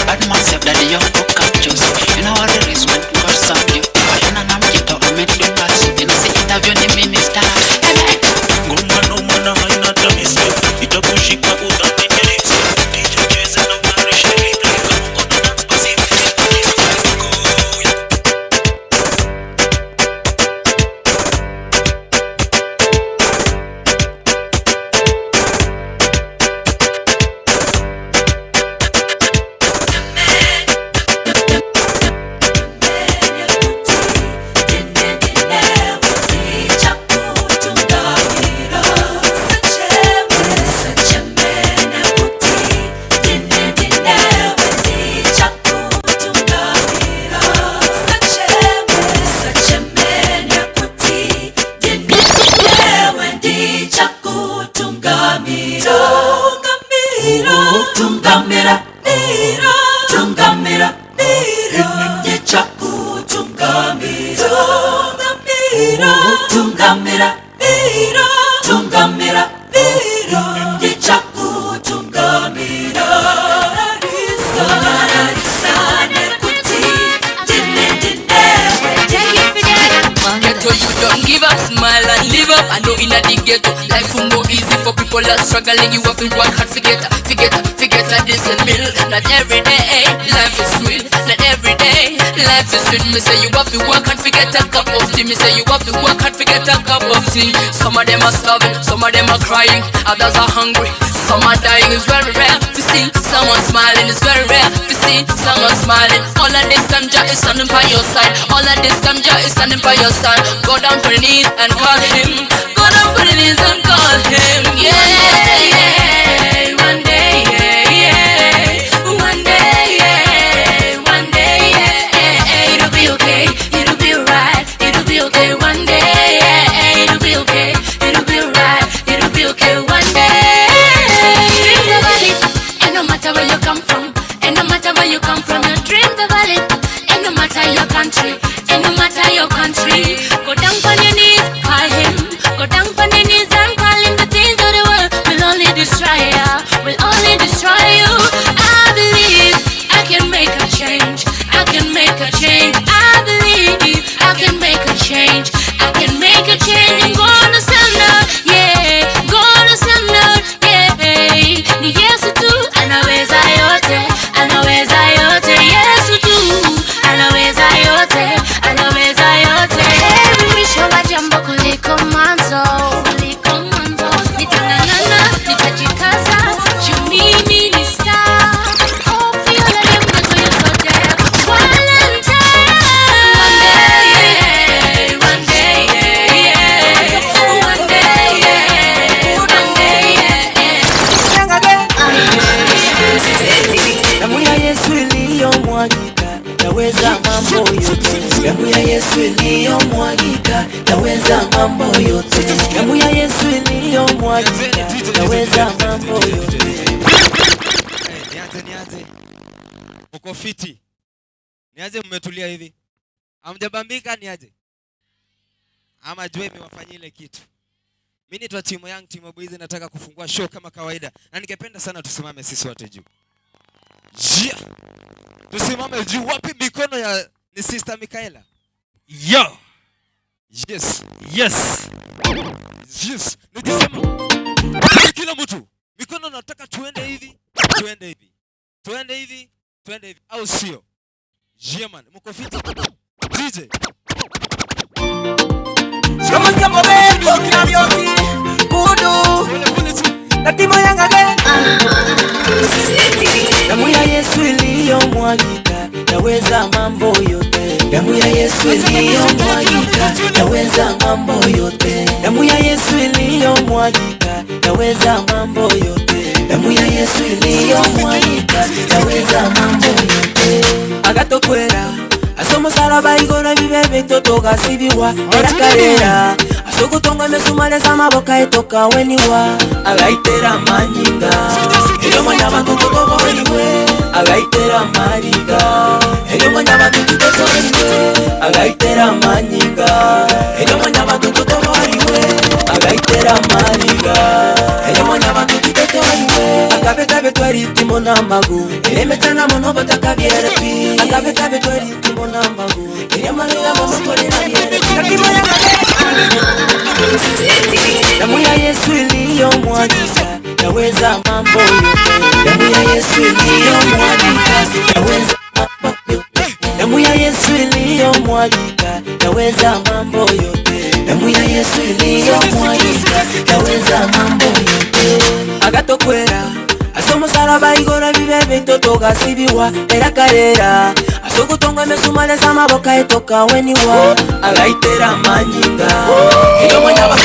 S7: Bad man said that you hook up juice. You know what it is when God serve you. Ayana na mjito amedunga suti na si interview ni minister.
S19: Ngoma no mana haina tamise itakushika utani.
S10: Struggling, you have to work hard, forget this and mill. Not every day, life is sweet. Not every day, life is sweet. Me say you have to work hard, forget a cup of tea. Me say you have to work hard, forget a cup of tea. Some of them are starving, some of them are crying, others are hungry, some are dying. It's very rare to see someone smiling. It's very rare to see someone smiling. All of this time, Jah is standing by your side. All of this time, Jah is standing by your side. Go down for the knees and call him. Go down for the knees and call him. Yeah, yeah. One day, yeah, yeah. One day, yeah. One day, yeah, yeah. It'll be okay. It'll be alright. It'll be okay. One day, yeah. It'll be okay. It'll be alright. It'll be okay. One day. Dream the valley, and no matter where you come from, and no matter where you come from, you dream the valley, and no matter your country, and no matter your country, go down on your knees, call him. Go down on your knees and call him. The things of the world will
S8: mambo yote. Damu ya Yesu iliyomwagika yaweza mambo yote.
S21: Nianze nianze. Mko fiti? Nianze, mmetulia hivi? Hamjabambika niaje? Ama jua imewafanyia ile kitu. Mimi naitwa Timo Young, Timo Boys, nataka kufungua show kama kawaida. Na ningependa sana tusimame sisi wote juu. Yeah. Tusimame juu. Wapi mikono ya ni Sister Michaela?
S1: Yo.
S21: Yes.
S1: Yes.
S21: Yes. Nikisema kila mtu mikono, nataka tuende hivi, tuende hivi. Tuende hivi, tuende hivi. Au sio? Yeah man, mko fiti? DJ.
S8: Kama kama bebo kinavyosi kudu na Timo Young again. Damu ya Yesu iliyomwagika yaweza mambo yote. Damu ya Yesu iliyomwagika yaweza mambo yote. Damu ya Yesu iliyomwagika yaweza mambo yote. Damu ya Yesu iliyomwagika yaweza mambo yote. Agatokwera asomo salaba igona bibebe totoka sibiwa erakarera asokutonga mesumale samaboka etoka weniwa agaitera manyinga elyo mwanya bantu totoka weniwe agaitera mariga elyo mwanya bantu totoka weniwe agaitera manyinga elyo mwanya bantu totoka weniwe agaitera mariga elyo mwanya bantu totoka weniwe akabetabe twaritimo n'amagu eremetana mono batakabyerapi akabetabe twaritimo n'amagu eremalira momokorera Damu ya Yesu iliyomwagika yaweza mambo yote. Damu ya Yesu iliyomwagika yaweza mambo yote. Damu ya Yesu iliyomwagika yaweza mambo yote. Damu ya Yesu iliyomwagika yaweza mambo yote. Agatokwera asomo salaba igora bibebe totoka sibiwa erakarera asokutonga mesumale samaboka etoka weniwa agaitera manyinga elyo mwanya moto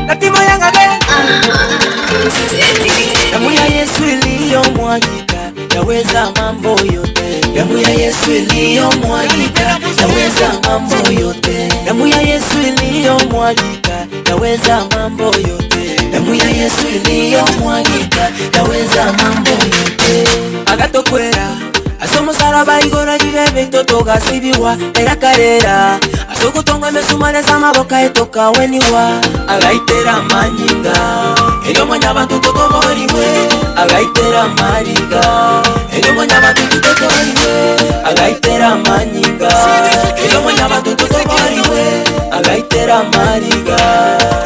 S8: na Timo Young again. Damu ya Yesu iliyomwagika yaweza mambo yote. Damu ya Yesu iliyomwagika yaweza mambo yote. Damu ya Yesu iliyomwagika yaweza mambo yote. Damu ya Yesu iliyomwagika yaweza mambo yote. Agatokwera asomo salaba igora bibebe totoka sibiwa erakarera asokutonga mesumale samaboka etoka weniwa agaitera manyinga elyo mwanya bantu totoka weniwe agaitera mariga elyo mwanya bantu totoka weniwe agaitera manyinga elyo mwanya bantu totoka weniwe agaitera mariga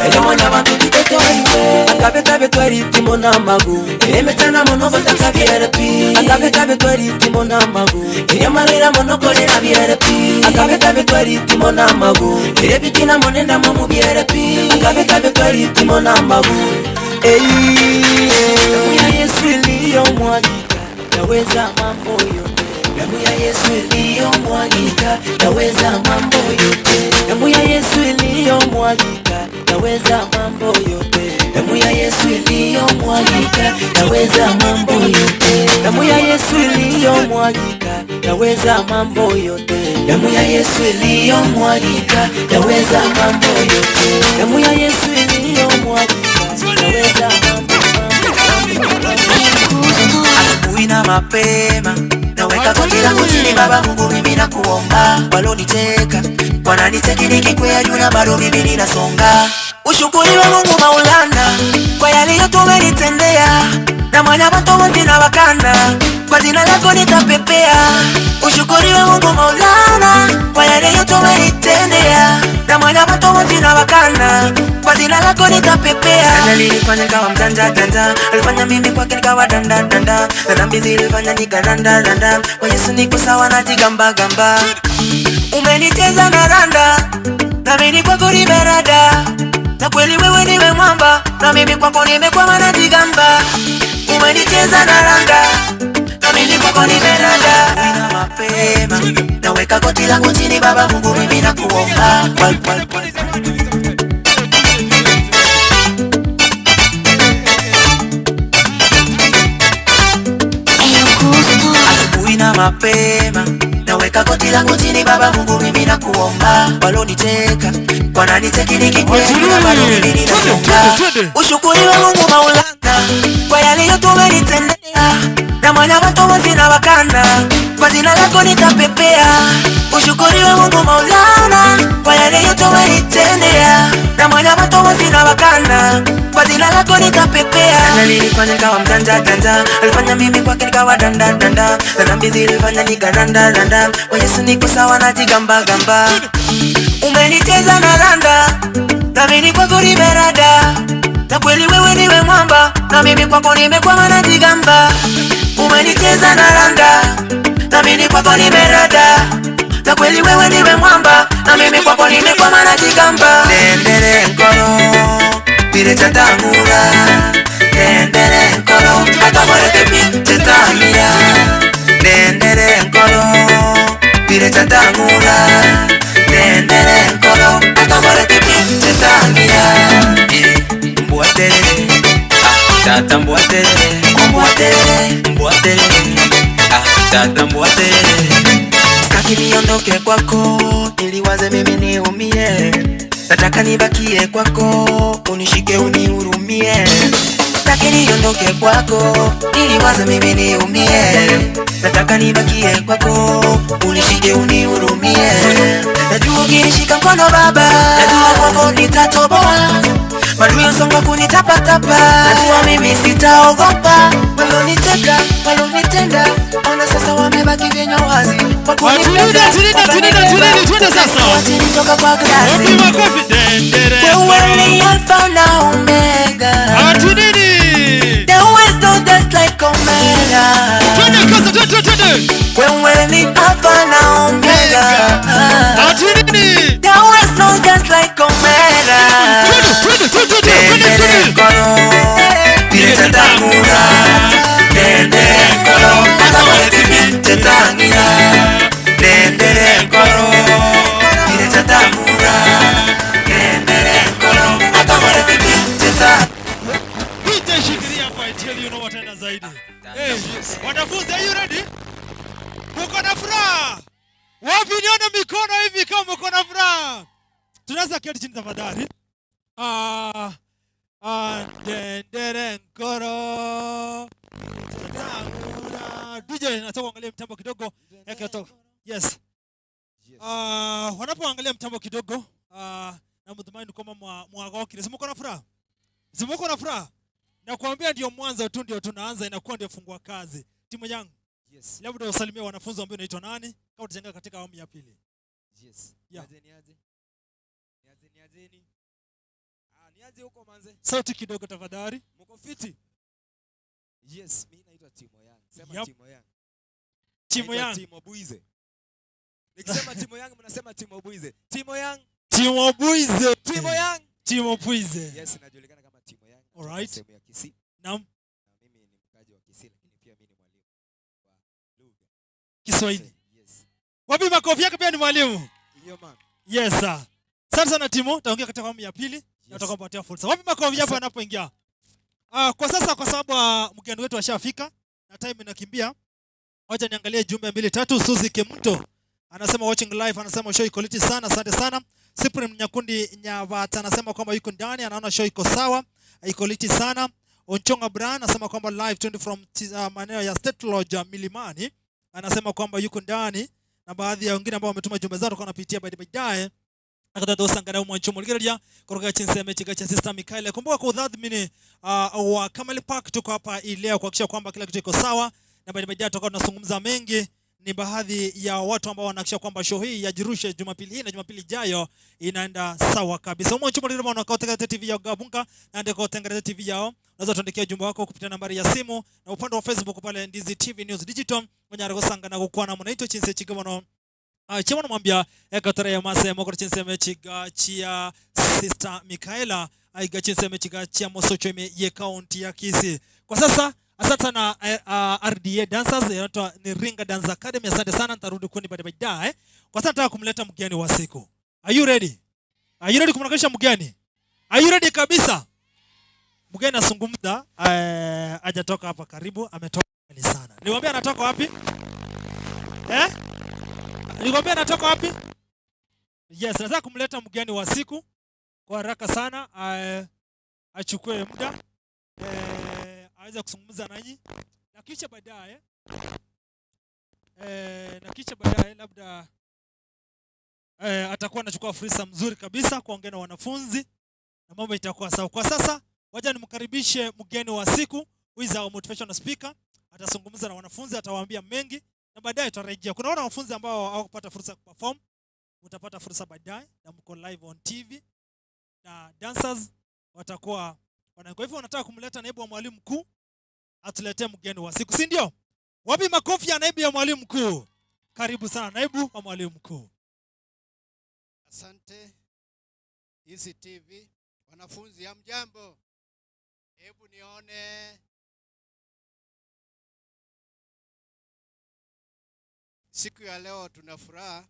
S8: elyo mwanya bantu totoka weniwe akabetabe twaritimo n'amagu eremetana mono batakabyerapi akabetabe twaritimo n'amagu eremalira monokorera byerapi akabetabe twaritimo n'amagu erebitina monenda mu byerapi akabetabe twaritimo n'amagu. Damu ya Yesu iliyomwagika yaweza mambo yote. Damu ya Yesu iliyomwagika yaweza mambo yote. Damu ya Yesu iliyomwagika yaweza mambo yote. Damu ya Yesu iliyomwagika yaweza mambo yote. Damu ya Yesu iliyomwagika yaweza mambo yote. Damu ya Yesu iliyomwagika yaweza mambo yote. Damu ya Yesu iliyomwagika yaweza mambo.
S22: Asubuhi na mapema naweka goti langu chini, Baba Mungu mimi nakuomba. Walonicheka wananicheki nikikwea juu na bado mimi ninasonga. Ushukuriwe Mungu Maulana kwa yale yote umenitendea, na mwana watu wote na wakana kwa jina lako nitapepea. Ushukuriwe Mungu Maulana kwa yale yote umenitendea, na mwana watu wote na wakana kwa jina lako nitapepea. Na nilifanya kama mjanja janja, alifanya mimi kwake nikawa danda danda, na dhambi zilifanya nikaranda randa, kwa Yesu niko sawa na jigamba gamba. Umeniteza na randa, na mimi kwako nimerada, na kweli wewe niwe mwamba, na mimi kwako nimekwama na jigamba. Umeniteza na randa, na mimi kwako nimerada. Nina mapema naweka goti langu chini, Baba Mungu mimi nakuomba. Asubuhi na Mapema naweka goti langu chini, Baba Mungu mimi nakuomba, walonicheka wananicheki nikikwenda, bado mimi ninasonga. Ushukuriwe Mungu Maulana kwa yale yote umenitendea, na mwana watu wazina wakana, kwa jina lako nitapepea. Ushukuriwe Mungu Maulana kwa yale yote umenitendea, na mwana watu wazina wakana, kwa jina lako nitapepea. Na nilifanya nikawa mjanja janja, alifanya mimi kwake nikawa danda danda, na dhambi zilifanya nikaranda randa, kwa Yesu niko sawa na jigamba gamba. Umenicheza na randa, na mimi kwako nimerada, na kweli wewe niwe mwamba, na mimi kwako nimekwama na jigamba. Umenicheza na randa, na mimi kwako nimerada, na kweli wewe niwe mwamba, na mimi kwako nimekwama na jigamba. Dendere nkoro, pire chatangura, dendere nkoro, akamore tepi chatamira. Dendere nkoro, pire chatangura, dendere nkoro, akamore tepi chatamira. Mbuatere, ah, tata mbuatere, mbuatere, mbuatere, ah, tata mbuatere. Sitaki niondoke kwako, niliwaze mimi niumie, nataka nibakie kwako, unishike unihurumie. Sitaki niondoke kwako, niliwaze mimi niumie, nataka nibakie kwako, unishike unihurumie. Najua ukinishika mkono Baba, najua kwako nitatoboa, madui songa kunitapatapa, najua mimi sitaogopa. Waloniteka, walonitenda, ona sasa wamebaki vinywa wazi.
S1: Twende sasa.
S22: Toka kwa glasi. Wewe ni Alpha na Omega.
S1: Atunini.
S22: There is no death like Omega.
S1: Twende kasa, twende twende.
S22: Wewe ni Alpha na Omega.
S1: Atunini.
S22: There is no death like Omega.
S1: Twende twende twende twende twende.
S22: Pire chatangura, dendere nkoro, akamore tipi chatangira. Dendere nkoro, pire chatangura, dendere nkoro, akamore tipi chatangira.
S1: DJ shikilia hapa, I tell you no tena zaidi. Hey, wanafunzi, are you ready? Mko na furaha? Wapi nione mikono hivi kama mko na furaha? Tunaweza keti chini tafadhali. Dendere nkoro chatangura. DJ nataka kuangalia mtambo kidogo. Yes. Wanapoangalia mtambo kidogo, na mtumaini kwamba mwagokire. Si mko na furaha? Si mko na furaha? Nakuambia ndio mwanzo tu, ndio tunaanza, inakuwa ndio fungua kazi. Timu yangu.
S21: Yes.
S1: Labda usalimie wanafunzi ambao unaitwa nani? Kama tutajenga katika awamu ya pili.
S21: Yes.
S1: Yeah.
S21: Niaje. Niaje. Niaje huko manze.
S1: Sauti kidogo tafadhali.
S21: Mko fiti? Yes, mimi naitwa Timo Yang. Sema
S1: yep.
S21: Timo Yang.
S1: Timo Yang.
S21: Timo Buize. Nikisema Timo Yang mnasema Timo Buize. Timo Yang.
S1: Timo Buize.
S21: Timo Yang.
S1: Timo Buize.
S21: Yes, najulikana kama Timo Yang.
S1: All right.
S21: Sehemu ya Kisii.
S1: Naam.
S21: Na mimi ni mkaji wa Kisii, lakini pia mimi ni mwalimu wa lugha
S1: Kiswahili.
S21: Yes.
S1: Wapi makofi yake, pia ni mwalimu.
S21: Hiyo man.
S1: Yes sir. Asante sana Timo, taongea katika awamu ya pili. Na tutakapatia fursa. Wapi makofi hapo anapoingia? Kwa sasa kwa sababu mgeni wetu ashafika na time inakimbia. Wacha niangalie jumbe 2 3. Suzy Kimto anasema watching live, anasema show iko lit sana, asante sana. Cyprian Nyakundi Nyavata anasema kwamba yuko ndani, anaona show iko sawa, iko lit sana. Onchonga Brian anasema kwamba live 20 from maeneo ya State Lodge Milimani, anasema kwamba yuko ndani, na baadhi ya wengine ambao wametuma jumbe zao kwa napitia baadaye. Akadada mwanchumo ligeria kutoka chinseme chiga cha Sister Michaela. Kumbuka kwa udhamini wa Kamali Park tuko hapa ileo kuhakikisha kwamba kila kitu iko sawa, na baadaye tutakuwa tunazungumza mengi. Ni baadhi ya watu ambao wanahakikisha kwamba show hii ya Jirushe Jumapili hii na Jumapili ijayo inaenda sawa kabisa. Mwanchumo ligeria na kwa TV ya Gabunga na ndiko Tengereza TV yao. Unaweza tuandikia ujumbe wako kupitia nambari ya simu na upande wa Facebook pale Ndizi TV News Digital. Mwenye sanga na kukwana mnaitwa chinse chigamono. Chimono mwambia ekatare ya mase mokoro chinseme chiga chia Sister Michaela aiga chinseme chiga chia mosocho ime ye county ya Kisii. Kwa sasa asante sana RDA Dancers, inaitwa ni Ringa Dance Academy. Asante sana, nitarudi kuni baadaye. Kwa sasa nataka kumleta mgeni wa siku. Are you ready? Are you ready kumkaribisha mgeni? Are you ready kabisa? Mgeni asungumza, hajatoka hapa karibu, ametoka mbali sana. Niwaambia anatoka wapi? Eh? Nilikwambia anatoka wapi? Yes, nataka kumleta mgeni wa siku kwa haraka sana, achukue muda aweze kuzungumza nanyi, na kisha baadaye labda atakuwa anachukua fursa mzuri kabisa kuongea na wanafunzi na mambo itakuwa sawa. Kwa sasa wacha nimkaribishe mgeni wa siku, who is our motivational speaker. Atazungumza na wanafunzi, atawaambia mengi na baadaye tutarejea. Kuna wanafunzi ambao hawakupata fursa ya kuperform, utapata fursa baadaye, na mko live on TV na dancers watakuwa wana. Kwa hivyo wanataka kumleta naibu wa mwalimu mkuu atuletee mgeni wa siku, si ndio? Wapi makofi ya naibu ya mwalimu mkuu? Karibu sana naibu wa mwalimu mkuu.
S2: Asante Hizi TV. Wanafunzi hamjambo? Hebu nione. Siku ya leo tuna furaha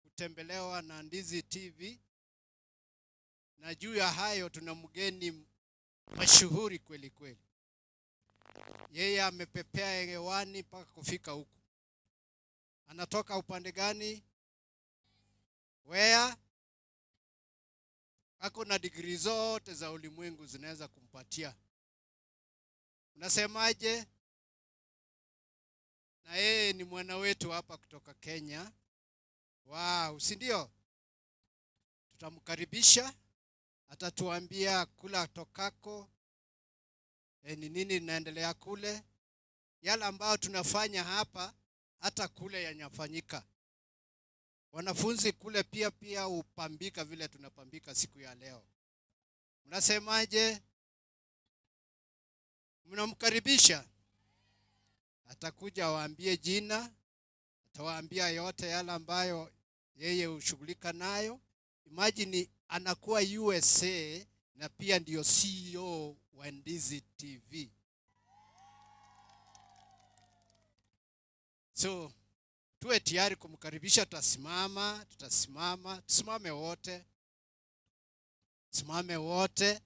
S2: kutembelewa na Ndizi TV, na juu ya hayo tuna mgeni mashuhuri kweli kweli. Yeye amepepea hewani mpaka kufika huku. Anatoka upande gani? Where? Ako na degree zote za ulimwengu zinaweza kumpatia. Unasemaje? Na yeye ni mwana wetu hapa kutoka Kenya. Wow, si ndio? Tutamkaribisha, atatuambia kula tokako, ni nini linaendelea kule. Yale ambayo tunafanya hapa hata kule yanafanyika. Wanafunzi kule pia upambika vile tunapambika siku ya leo. Mnasemaje? Mnamkaribisha? Atakuja waambie jina, atawaambia yote yale ambayo yeye hushughulika nayo. Imagine anakuwa USA na pia ndio CEO wa Ndizi TV. So tuwe tayari kumkaribisha. Tutasimama, tusimame wote. Tusimame wote.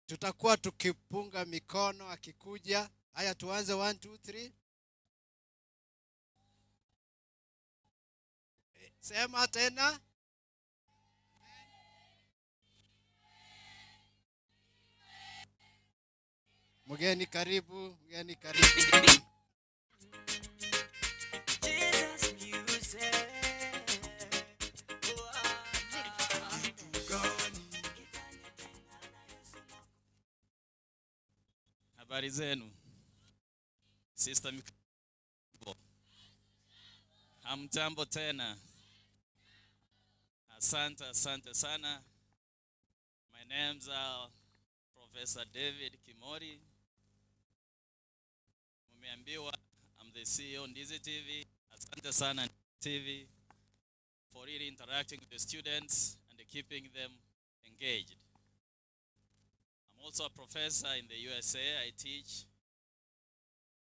S2: Tutakuwa tukipunga mikono akikuja. Haya, tuanze 1 2 3. Sema tena. Mgeni karibu, mgeni karibu.
S9: Habari zenu. Sister Miko. Hamjambo tena. Asante, asante sana. My name's Professor David Kimori. Mumeambiwa I'm the CEO Ndizi TV. Asante sana TV for really interacting with the students and keeping them engaged. I'm also a professor in the USA. I teach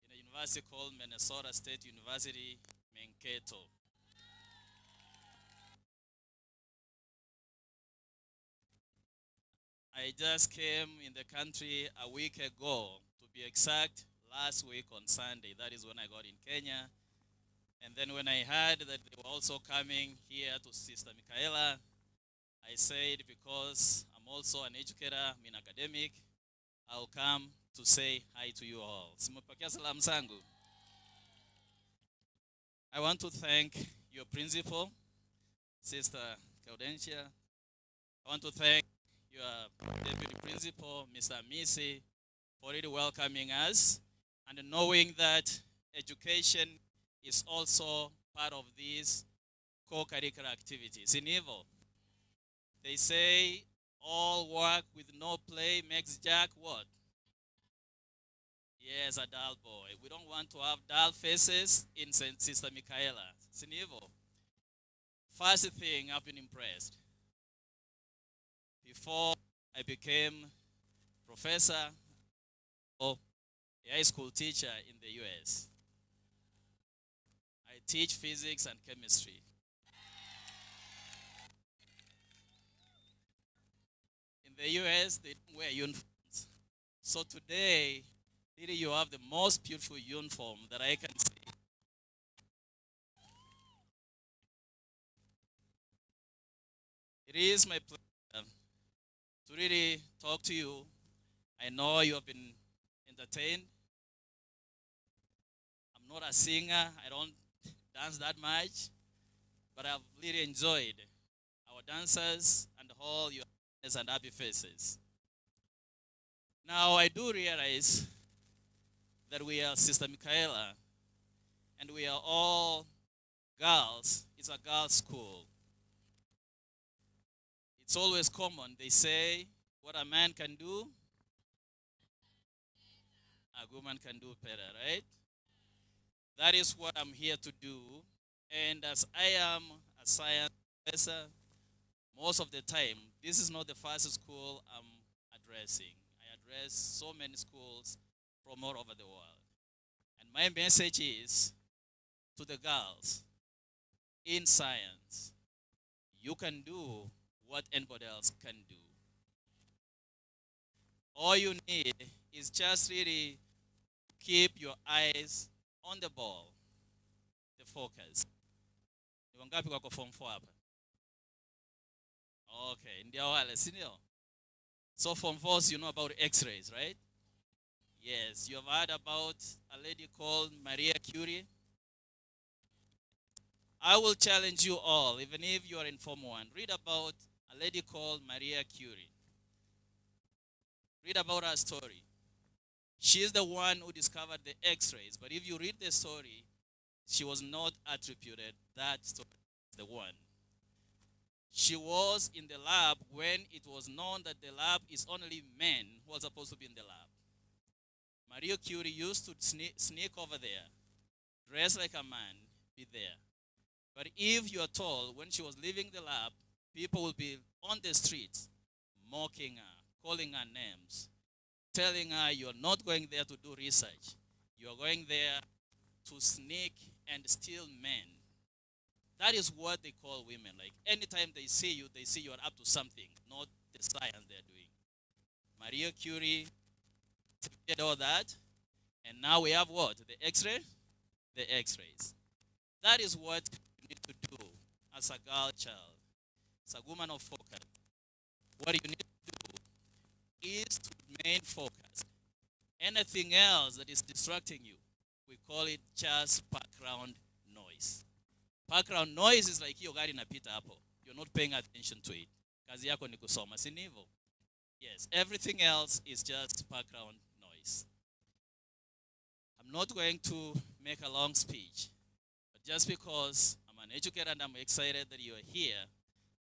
S9: in a university called Minnesota State University, Mankato. I just came in the country a week ago, to be exact, last week on Sunday. That is when I got in Kenya. And then when I heard that they were also coming here to Sister Michaela, I said, because I'm also an educator, I'm an academic, I'll come to say hi to you all. Simupakia salamu zangu. I want to thank your principal, Sister Gaudentia. I want to thank your deputy principal, Mr. Misi, for really welcoming us and knowing that education is also part of these co-curricular activities. In Evo, they say all work with no play makes Jack what? Yes, a dull boy. We don't want to have dull faces in Sister Michaela. Sinivo. First thing, I've been impressed. Before I became professor or a high school teacher in the US, I teach physics and chemistry. In the US, they don't wear uniforms. So today, really you have the most beautiful uniform that I can see. It is my pleasure to really talk to you. I know you have been entertained. I'm not a singer. I don't dance that much, but I've really enjoyed our dancers and all your and happy faces. Now, I do realize that we are Sister Michaela, and we are all girls. It's a girls' school. It's always common. They say, what a man can do, a woman can do better, right? That is what I'm here to do. And as I am a science professor, most of the time, this is not the first school I'm addressing. I address so many schools from all over the world. And my message is to the girls in science, you can do what anybody else can do. All you need is just really keep your eyes on the ball, the focus. Ni wangapi wako form 4 hapa? Okay, ndio wale, si ndio? So form 4s, you know about x-rays, right? Yes, you have heard about a lady called Maria Curie. I will challenge you all, even if you are in Form 1, read about a lady called Maria Curie. Read about her story. She is the one who discovered the x-rays, but if you read the story, she was not attributed that story, the one. She was in the lab when it was known that the lab is only men who are supposed to be in the lab. Maria Curie used to sneak over there, dress like a man, be there. But if you are told, when she was leaving the lab, people will be on the streets mocking her, calling her names, telling her you are not going there to do research. You are going there to sneak and steal men. That is what they call women. Like anytime they see you are up to something, not the science they're doing. Maria Curie did all that, and now we have what? The x-ray? The x-rays. That is what you need to do as a girl child, as a woman of focus. What you need to do is to remain focused. Anything else that is distracting you, we call it just background noise. Background noise is like hiyo gari inapita hapo. You're not paying attention to it. Kazi yako ni kusoma, si ndivyo? Yes, everything else is just background noise. I'm not going to make a long speech, but just because I'm an educator and I'm excited that you are here,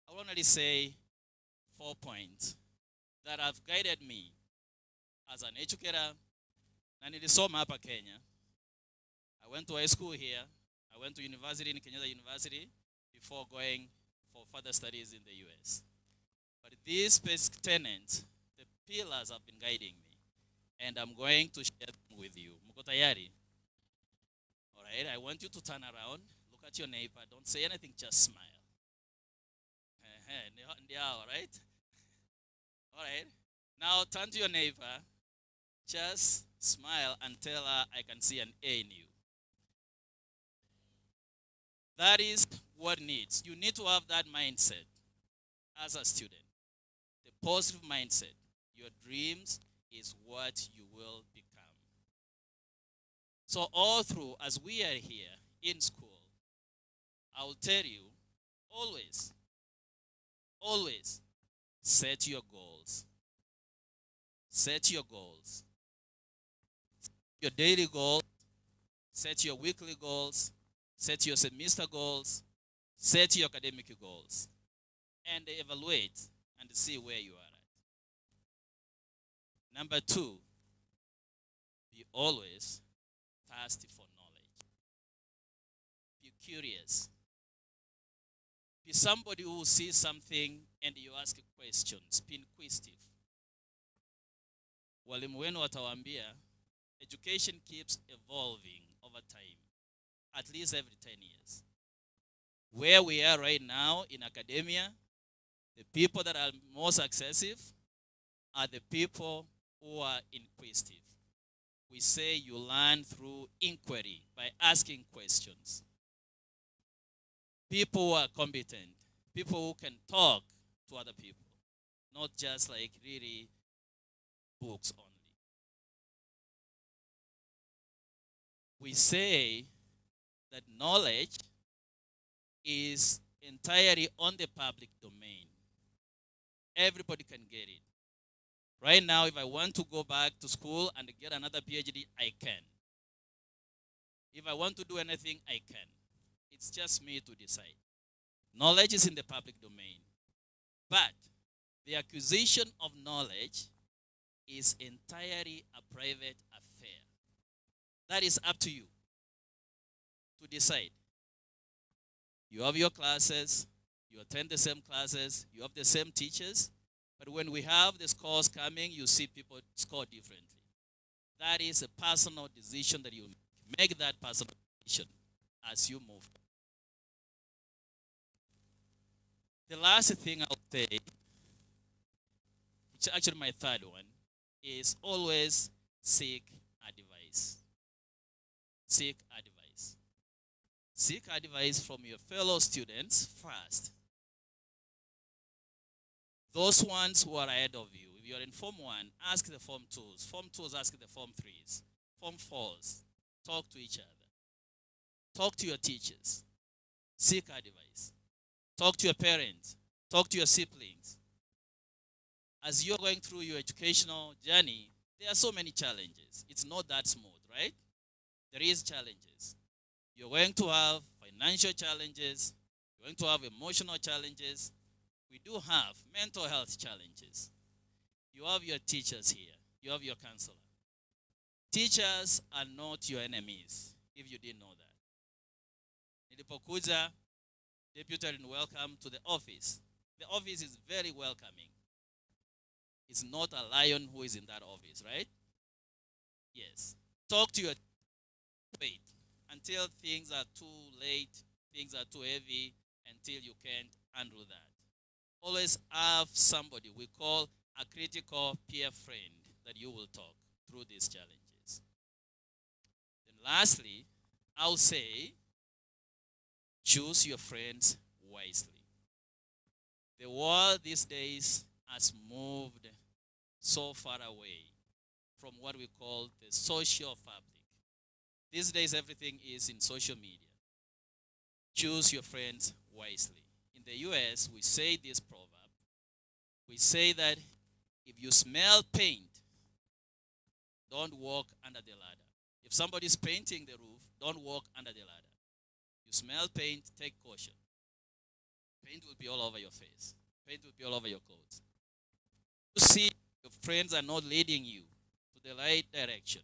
S9: I will only say 4 points that have guided me as an educator. Na nilisoma hapa Kenya. I went to high school here. I went to university in Kenyatta University before going for further studies in the US. But these basic tenets, the pillars have been guiding me, and I'm going to share them with you. Mko tayari? All right, I want you to turn around, look at your neighbor, don't say anything, just smile. All right? All right. Now turn to your neighbor, just smile and tell her, I can see an A in you. That is what needs. You need to have that mindset as a student. The positive mindset. Your dreams is what you will become. So all through, as we are here in school, I will tell you, always, always set your goals. Set your goals. Your daily goals, set your weekly goals, set your semester goals, set your academic goals, and evaluate and see where you are at. Number 2, be always thirsty for knowledge. Be curious. Be somebody who sees something and you ask questions. Be inquisitive. Walimu wenu watawaambia, education keeps evolving over time, at least every 10 years. Where we are right now in academia, the people that are more successful are the people who are inquisitive. We say you learn through inquiry, by asking questions. People who are competent, people who can talk to other people, not just like really books only. We say that knowledge is entirely on the public domain. Everybody can get it. Right now, if I want to go back to school and get another PhD, I can. If I want to do anything, I can. It's just me to decide. Knowledge is in the public domain. But the acquisition of knowledge is entirely a private affair. That is up to you to decide. You have your classes, you attend the same classes, you have the same teachers, but when we have the scores coming, you see people score differently. That is a personal decision that you make. Make that personal decision as you move. The last thing I'll say, which is actually my third one, is always seek advice. Seek advice. Seek advice from your fellow students first. Those ones who are ahead of you. If you are in Form 1, ask the Form 2s. Form 2s, ask the Form 3s. Form 4s. Talk to each other. Talk to your teachers. Seek advice. Talk to your parents. Talk to your siblings. As you're going through your educational journey, there are so many challenges. It's not that smooth, right? There is challenges. You're going to have financial challenges. You're going to have emotional challenges. We do have mental health challenges. You have your teachers here. You have your counselor. Teachers are not your enemies, if you didn't know that. Nilipokuja, deputy and welcome to the office. The office is very welcoming. It's not a lion who is in that office, right? Yes. Talk to your wait until things are too late, things are too heavy, until you can't handle that. Always have somebody we call a critical peer friend that you will talk through these challenges. Then lastly, I'll say, choose your friends wisely. The world these days has moved so far away from what we call the social fabric. These days, everything is in social media. Choose your friends wisely. In the US, we say this proverb. We say that if you smell paint, don't walk under the ladder. If somebody's painting the roof, don't walk under the ladder. You smell paint, take caution. Paint will be all over your face. Paint will be all over your clothes. You see your friends are not leading you to the right direction.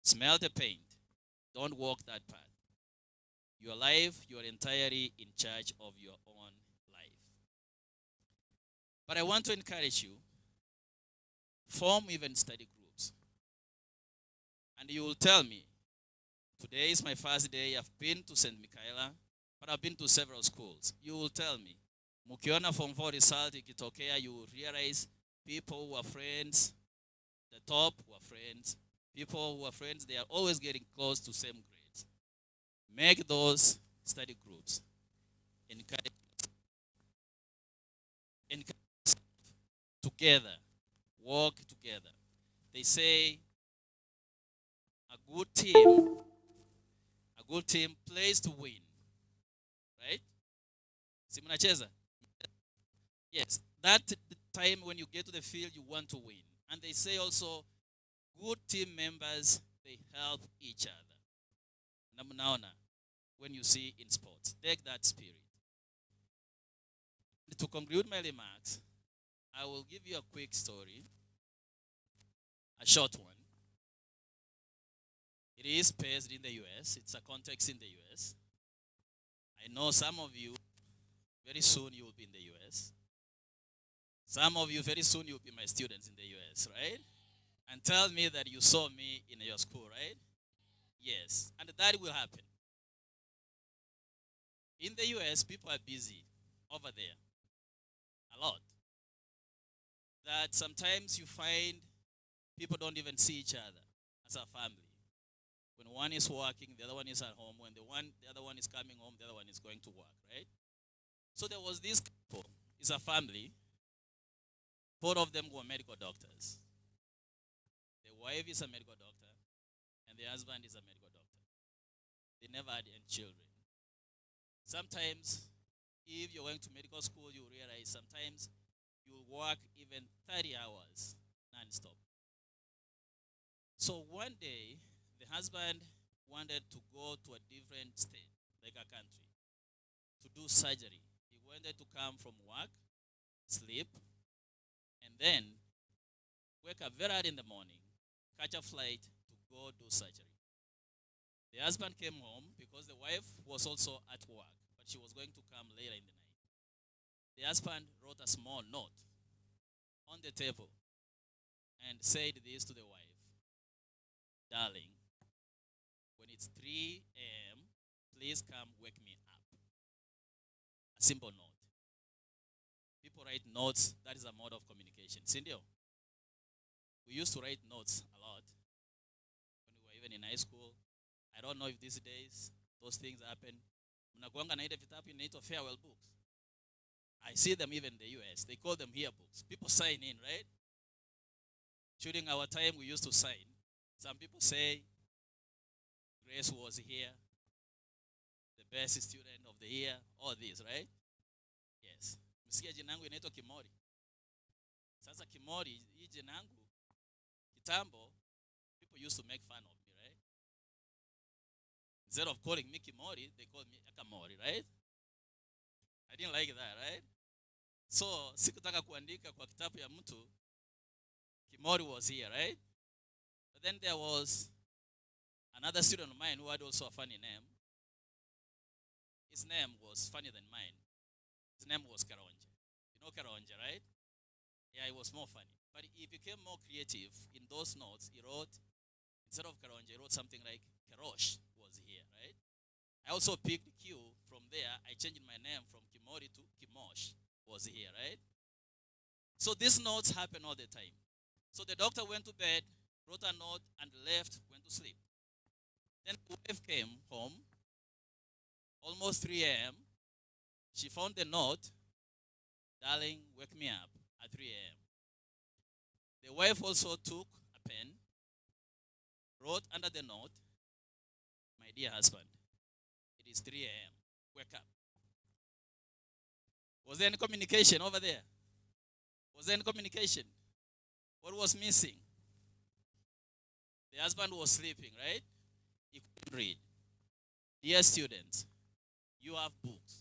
S9: Smell the paint. Don't walk that path. Your life, you are entirely in charge of your own life. But I want to encourage you, form even study groups. And you will tell me, today is my first day, I've been to St. Michaela, but I've been to several schools. You will tell me, mukiona Form 4 result ikitokea, you will realize people who are friends, the top who are friends, people who are friends, they are always getting close to same grades. Make those study groups. Encourage together. Work together. They say a good team plays to win. Right? Si mnacheza? Yes. That time when you get to the field, you want to win. And they say also, good team members, they help each other. Na mnaona, when you see in sports, take that spirit. To conclude my remarks, I will give you a quick story, a short one. It is based in the US. It's a context in the US. I know some of you, very soon you will be in the US. Some of you, very soon you will be my students in the US, right? And tell me that you saw me in your school, right? Yes, and that will happen. In the US, people are busy over there, a lot. That sometimes you find people don't even see each other as a family. When one is working, the other one is at home. When the other one is coming home, the other one is going to work, right? So there was this couple, it's a family. Both of them were medical doctors. The wife is a medical doctor, and the husband is a medical doctor. They never had any children. Sometimes, if you're going to medical school, you realize sometimes you work even 30 hours non-stop. So one day, the husband wanted to go to a different state, like a country, to do surgery. He wanted to come from work, sleep, and then wake up very early in the morning, catch a flight to go do surgery. The husband came home because the wife was also at work, but she was going to come later in the night. The husband wrote a small note on the table and said this to the wife: "Darling, when it's 3 a.m., please come wake me up." A simple note. People write notes. That is a mode of communication. Sindio? We used to write notes a lot when we were even in high school. I don't know if these days those things happen. Mnakuanga na ile vitabu inaitwa farewell books. I see them even in the US. They call them yearbooks. People sign in, right? During our time, we used to sign. Some people say, Grace was here, the best student of the year, all this, right? Yes. Msikia jina yangu inaitwa Kimori. Sasa Kimori, hii jina yangu, kitambo, people used to make fun of me, right? Instead of calling me Kimori, they called me Akamori, right? I didn't like that, right? So, sikutaka kuandika kwa kitabu ya mtu, Kimori was here, right? But then there was another student of mine who had also a funny name. His name was funnier than mine. His name was Karonje. You know Karonje, right? Yeah, it was more funny. But he became more creative in those notes. He wrote, instead of Karonje, he wrote something like Karosh was here, right? I also picked Q from there. I changed my name from Kimori to Kimosh was here, right? So these notes happen all the time. So the doctor went to bed, wrote a note, and left, went to sleep. Then the wife came home, almost 3 a.m. She found the note, "Darling, wake me up at 3 a.m. The wife also took a pen, wrote under the note, "My dear husband, it is 3 a.m. Wake up." Was there any communication over there? Was there any communication? What was missing? The husband was sleeping, right? He couldn't read. Dear students, you have books.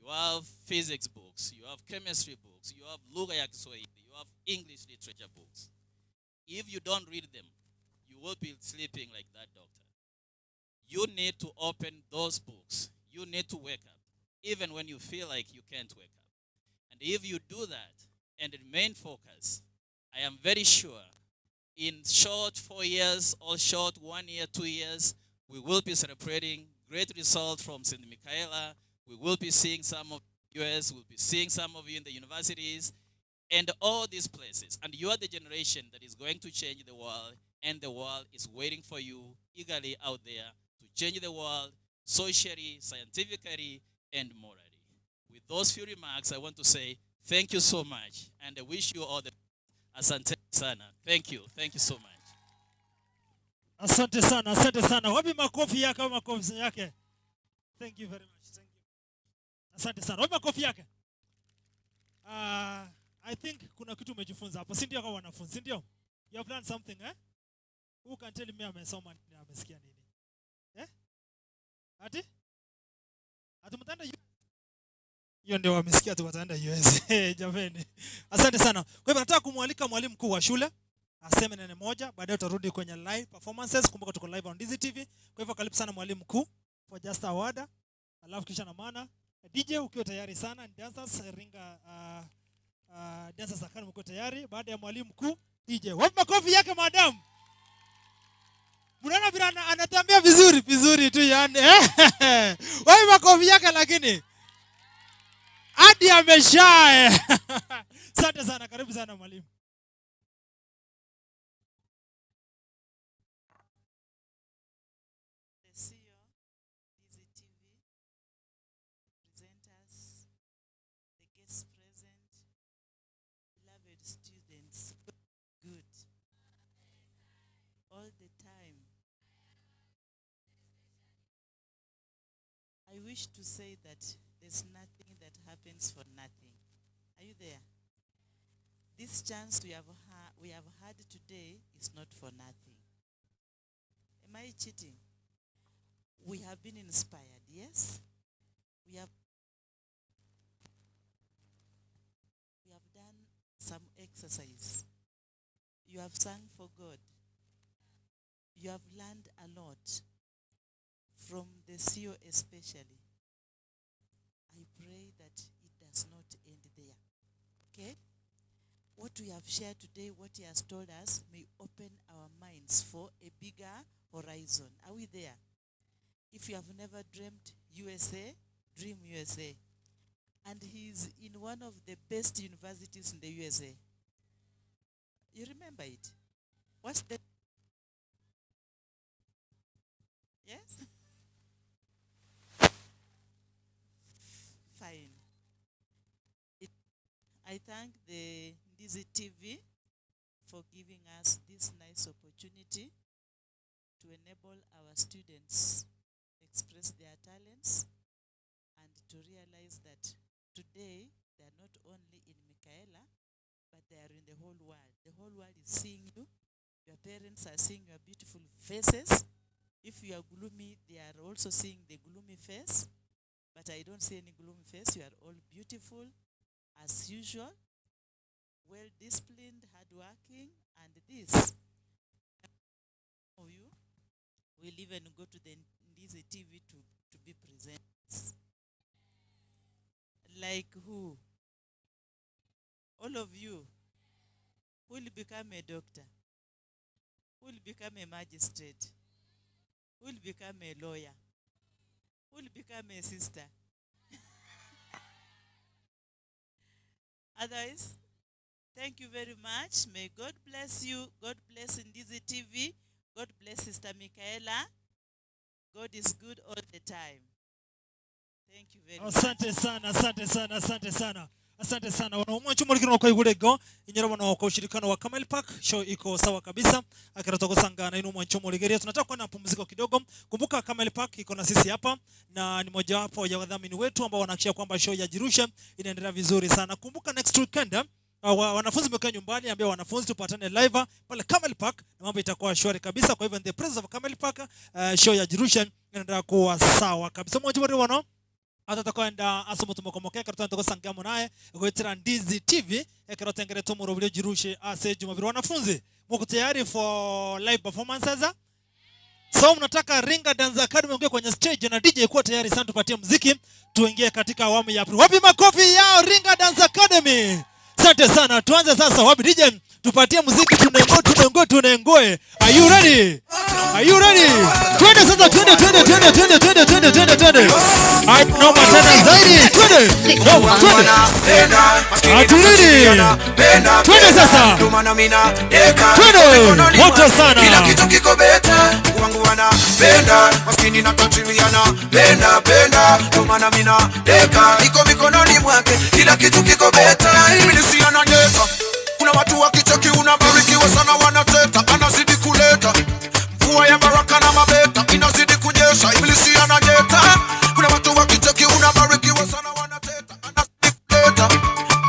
S9: You have physics books. You have chemistry books. You have lugha ya Kiswahili. You have English literature books. If you don't read them, you will be sleeping like that doctor. You need to open those books. You need to wake up, even when you feel like you can't wake up. And if you do that and remain focused, I am very sure in short 4 years or short 1 year, 2 years, we will be celebrating great results from St. Michaela. We will be seeing some of you in the US, we'll be seeing some of you in the universities and all these places. And you are the generation that is going to change the world, and the world is waiting for you eagerly out there to change the world socially, scientifically, and morally. With those few remarks, I want to say thank you so much, and I wish you all the best. Asante sana. Thank you. Thank you so much.
S1: Asante sana, asante sana. Wapi makofi yake, wapi makofi yake? Thank you very much. Thank you. Asante sana. Wapi makofi yake? I think kuna kitu umejifunza hapo, si ndio kwa wanafunzi, si ndio? You have learned something, eh? Who can tell me amesoma nini, amesikia nini? Eh? Ati? Ati mtaenda US? Hiyo ndio wamesikia tu wataenda US. Jameni. Asante sana. Kwa hivyo nataka kumwalika mwalimu mkuu wa shule aseme neno moja, baadaye tutarudi kwenye live performances. Kumbuka tuko live on Ndizi TV. Kwa hivyo karibu sana mwalimu mkuu for just a word. Alafu kisha na maana DJ ukiwa tayari sana, dancers ringa, dancers akani mko tayari. Baada ya mwalimu mkuu DJ. Wapi makofi yake madam? Mnaona vile anatembea vizuri vizuri tu yani. Wapi makofi yake lakini? Hadi ameshae. Asante sana, karibu sana mwalimu.
S3: The CEO, Ndizi TV, the presenters, the guests present, beloved wish to say that there's nothing that happens for nothing. Are you there? This chance we have had today is not for nothing. Am I cheating? We have been inspired, yes? We have done some exercise. You have sung for God. You have learned a lot from the CEO especially. I pray that it does not end there. Okay? What we have shared today, what he has told us, may open our minds for a bigger horizon. Are we there? If you have never dreamt USA, dream USA. And he's in one of the best universities in the USA. You remember it? What's the... Yes? Fine. I thank the Ndizi TV for giving us this nice opportunity to enable our students express their talents and to realize that today they are not only in Michaela, but they are in the whole world. The whole world is seeing you. Your parents are seeing your beautiful faces. If you are gloomy, they are also seeing the gloomy face. But I don't see any gloomy face. You are all beautiful, as usual, well-disciplined, hardworking, and this. Of you will even go to the Ndizi TV to be present. Like who? All of you. Who will become a doctor? Who will become a magistrate? Who will become a lawyer? Who will become a sister? Otherwise, thank you very much. May God bless you. God bless Ndizi TV. God bless Sister Michaela. God is good all the time. Thank you very much.
S1: Asante sana, asante sana, asante sana. Asante sana. Wanaomwachu mulikino kwa igurego inyero wana kwa ushirikiano wa Camel Park show iko sawa kabisa. Akira sangana inu mwancho muligeria. Tunataka kwenda pumziko kidogo. Kumbuka Camel Park iko na sisi hapa na ni mojawapo ya wadhamini wetu ambao wanahakikisha kwamba show ya Jirushe inaendelea vizuri sana. Kumbuka next weekend wanafunzi mmekaa nyumbani, ambia wanafunzi tupatane live pale Camel Park na mambo itakuwa shwari kabisa. Kwa hivyo in the presence of Camel Park, show ya Jirushe inaendelea kuwa sawa kabisa. Mwancho wano atatakwenda asomo tumokomoke karotana tokosangamo naye gwetera Ndizi TV ekerotengere tomoro bulio Jirushe ase Jumapili. Wanafunzi, mko tayari for live performances? So mnataka Ringa Dance Academy ingie kwenye stage na DJ kuwa tayari sana tupatie muziki tuingie katika awamu ya pili. Wapi makofi yao Ringa Dance Academy? Asante sana. Tuanze sasa. Wapi DJ? Tupatie muziki tunengoe tunengoe tunengoe. Are you ready? Are you ready? Twende sasa, twende twende twende twende twende twende twende twende. Ai, noma tena zaidi. Twende. Noma, twende. Atulini. Twende sasa. Twende. Moto sana.
S8: Kila kitu kiko better. Wangu wanapenda, maskini na tajiri anapenda, penda. Ndo maana mina deka, niko mikononi mwake, kila kitu kiko better. Ibilisi anadeka. Kuna watu wakicheki unabarikiwa sana wanateta, anazidi kuleta mvua ya baraka na mabeta inazidi kunyesha, ibilisi anajeta. Kuna watu wakicheki unabarikiwa sana wanateta, anazidi kuleta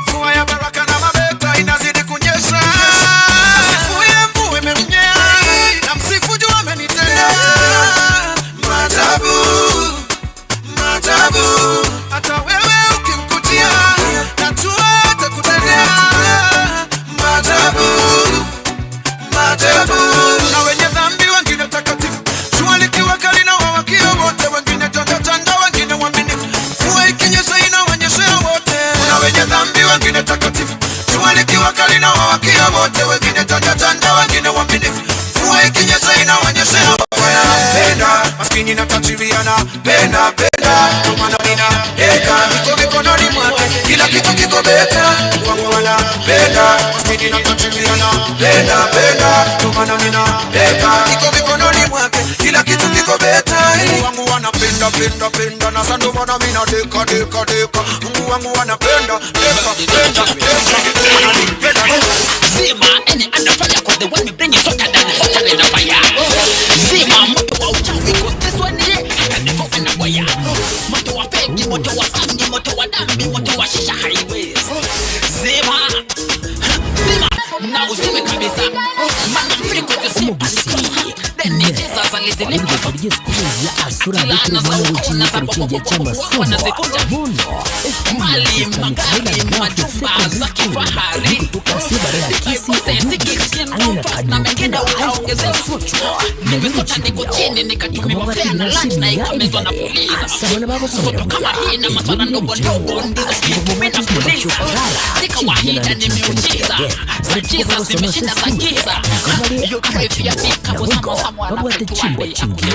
S8: mvua ya baraka na mabeta inazidi kunyesha. Sifu ya mvua imenyea na msifu juu amenitendea maajabu, maajabu. Hata wewe ukimkutia najua atakutendea maajabu, maajabu. Na wenye dhambi wengine takatifu, jua likiwa kali na wawakia wote, wengine tangatanga, wengine waaminifu, mvua ikinyesha inawanyeshea wote. Kuna wenye dhambi wengine takatifu, jua likiwa kali na wawakia wote, wengine tangatanga, wengine waaminifu, mvua ikinyesha inawanyeshea wote. Penda maskini na tajiri anapenda, penda. Ndo maana mina deka, niko mikononi mwake, kila kitu kiko better. Wangu wanapenda, maskini na tajiri anapenda, penda. Ndo maana mina deka, niko mikononi mwake, kila kitu kiko better. Mungu wangu wanapenda, penda, penda, na sasa ndo maana mina deka, deka, deka. Mungu wangu wanapenda, deka, penda, deka, penda.
S7: Zima any other fire, 'cause the one we bring is hotter than the fire. Zima moto wa uchawi, 'cause this one here hotter than the wire. Moto wa Moto wa bangi, moto wa dambi, moto wa shisha highways. Zima, zima, na uzime kabisa. Mana mfriko
S6: ya asura betro mwana w'ikini kurukingia cy'amasomo bono
S7: Mali, magari, majumba za kifahari.
S6: Kutoka sebara ya Kisi Ojubi na mengine utaongezewa.
S7: Nimesota niko chini nikatumiwa fare na lunch na ikamezwa na puliza. Soto kama hii na maswala ndogo ndogo ndizo mimi napuliza. Si kawaida ni miujiza. Za Jesus zimeshinda za giza. Yo try ya bika
S6: babwate chimbwa chingiye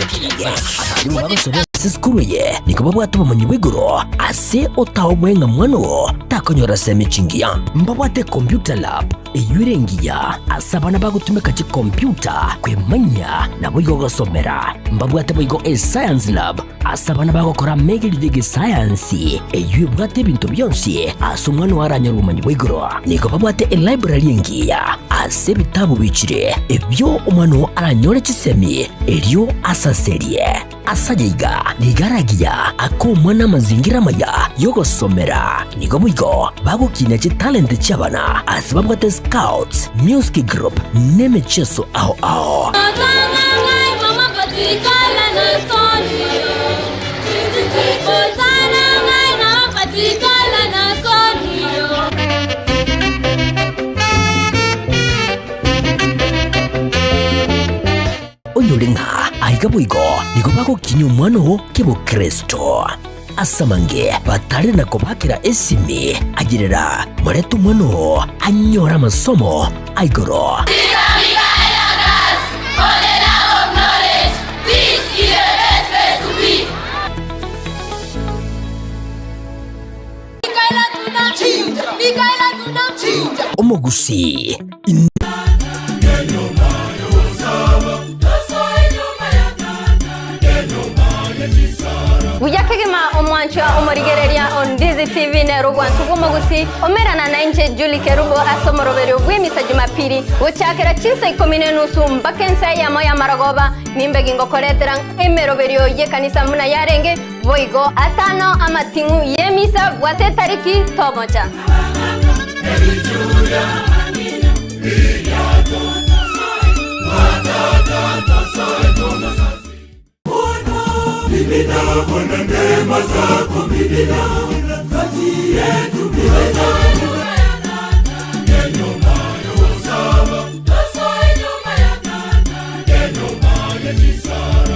S6: abarimu babasomera ase ye niko babwate obomanyi bwa igoro ase otaobwenga mwano takonyora semi chingiya mbabwate computer lab eyure ngiya ase abana bagotumeka chikompyuta kwemanya nabo igo gosomera mbabwate boigo e science lab ase abana bagokora megerire ge science eywe bwate ebinto byonsi ase omwana waranyora obomanyi bwa igoro niko babwate e library engiya ase ebitabu bichire ebyo omwana aranyore chisemi elyo asaserie asajaiga nigaragia ako mwana mazingira maya yogosomera nigo bwigo bagukina chitalent chabana ase babwate scouts music group nemichezo ao ao. Onyolenga aiga bwigo nigo bagokinya omwana oo kebokristo asamange batari na kobakera esimi agirera mureta omwana oo anyora amasomo aigoro. Omogusi
S11: Buyakegema omwanchwa omorigereria on Ndizi TV nero gwansugu omogusi omerana na inche Julie Kerubo asomoroberio bw'emisa Jumapili gochakera chinsa 10:30 mpaka ensa yamo ya marogoba nimbe gingokoretera emeroberio ye kanisa muna yarenge boigo atano amatingu yemisa bwate tariki tomocha.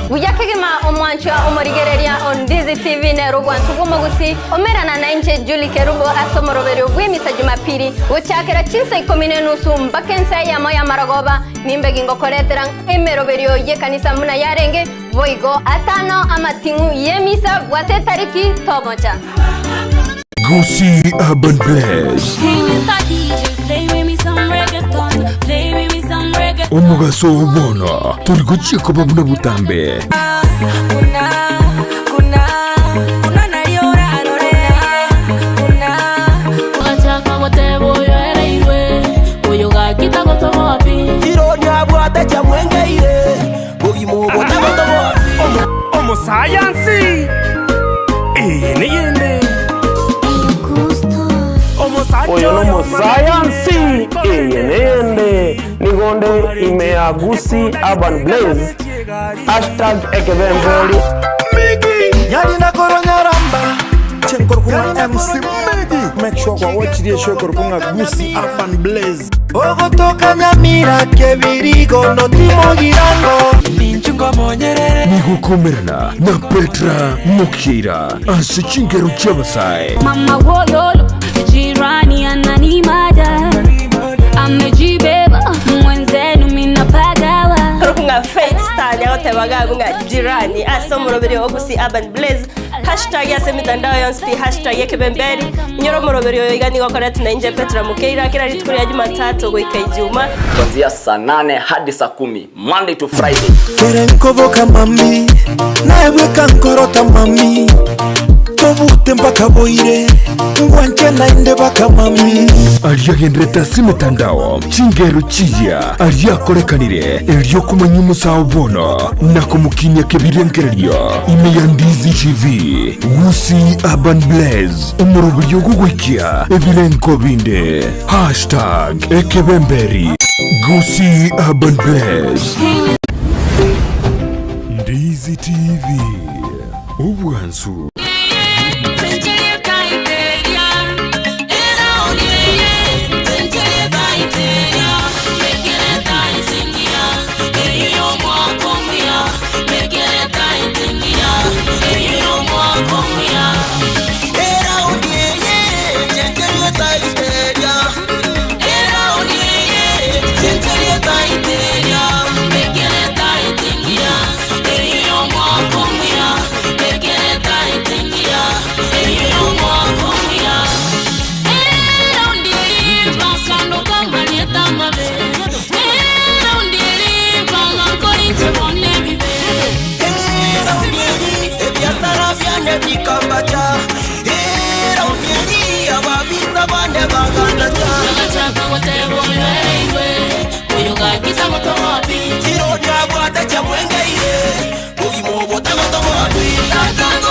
S11: Buyakegema omwanchwa omorigereria on Ndizi TV nero gwansugu omogusi omerana na inche Julie Kerubo asomoroberio bw'emisa Jumapili gochakera chinsa 10:30 mpaka ensa yamo ya marogoba nimbe gingokoretera emeroberio ye kanisa muna yarenge boigo atano amatingu yemisa bwate tariki tomocha.
S23: Gusi Urban Blaze. Omugaso obono turi guchiko babuna butambe.
S16: Omosayansi niyende
S24: oyo nomosayansi niyende nigonde imea Gusi Urban Blaze hashtag ekebemboli
S8: yalina koronyaramba chenkorkunga MC Migi
S25: make sure kwa watch the show korkunga Gusi Urban Blaze
S8: ogotoka Nyamira kebirigo notimogirango
S23: nigukomerana na Petra Mukira ase chingero ky'abasae
S26: mama wololo jirani ananimada amejibeba mwenzenu minapagawa
S27: Rukunga Faith Star nyagotebaga bunga jirani asomorobere Ogusi Urban Blaze hashtag ya semitandao yonspi hashtag yekebemberi nyoro moroberio igani gokora tunainje Petra Mukeira kila rituko ya Jumatatu goika Ijumaa
S5: kuanzia saa 8 hadi saa 10 Monday to Friday.
S8: Kerenkoboka mami naebweka nkorota mami tobute Ngwanchete mpaka boire Ngwanche nainde baka mami
S23: Aliyagendereta si mitandao chingero chiya aliyakorekanire eryokumanya omusawo bono na kumukinya kebirengererio ime ya Ndizi TV Gusii Urban Blaze omurubulyo gugwikia ebirenko binde hashtag ekebemberi Gusii Urban Blaze Ndizi TV obwansu.
S4: Tata,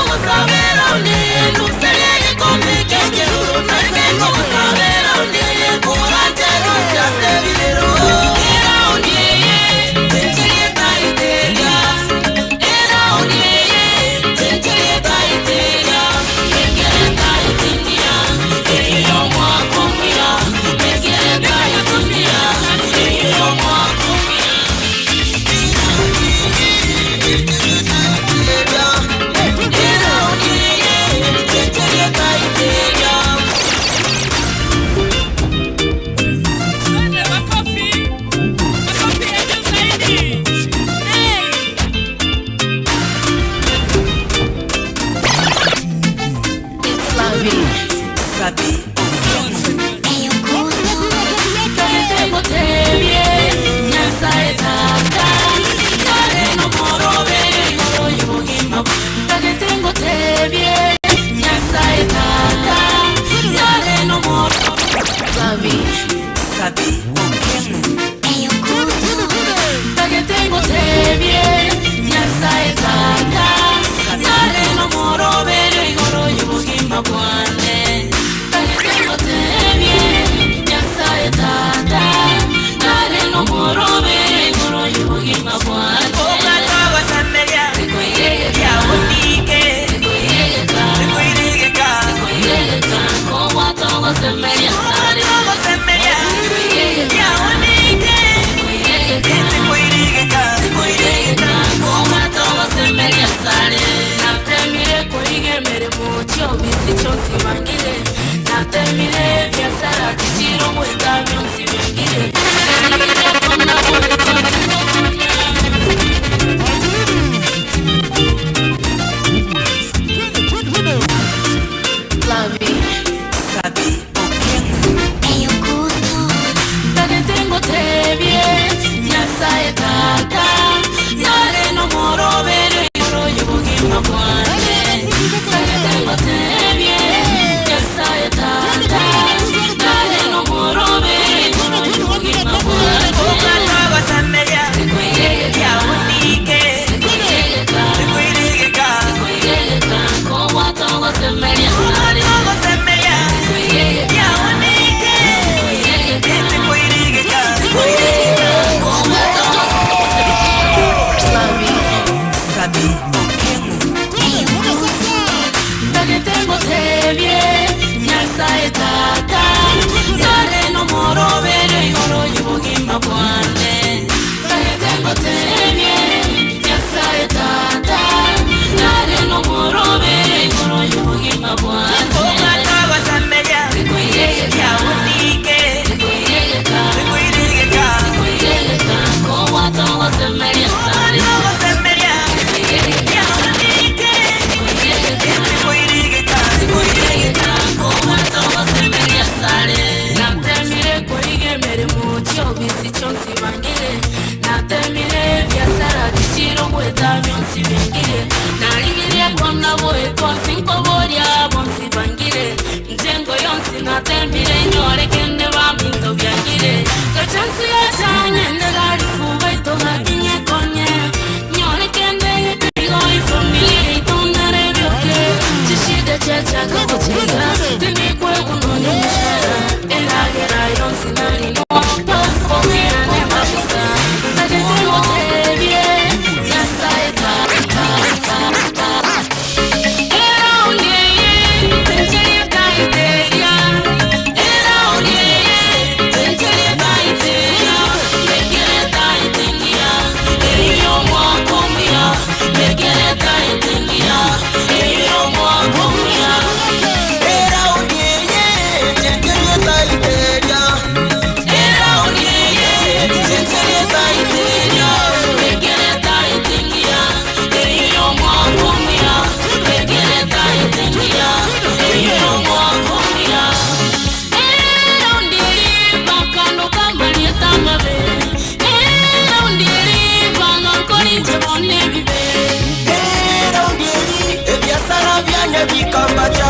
S8: Bikambacha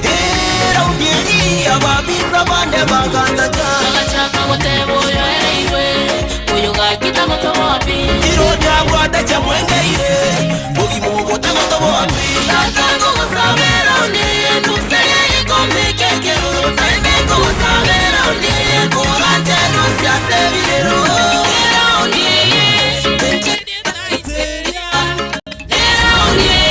S8: Era udieri ababisa bande bagandacha
S4: Agachaka gotebo yo ereiwe Uyo gakita gotoboapi
S8: Ironya bwatacha mwengeire Mugimu gotagotoboapi
S4: Tatango gosabera unie Nuseye ikombe kekero Naime gosabera unie Kurante nusia sebirero Era unie Era unie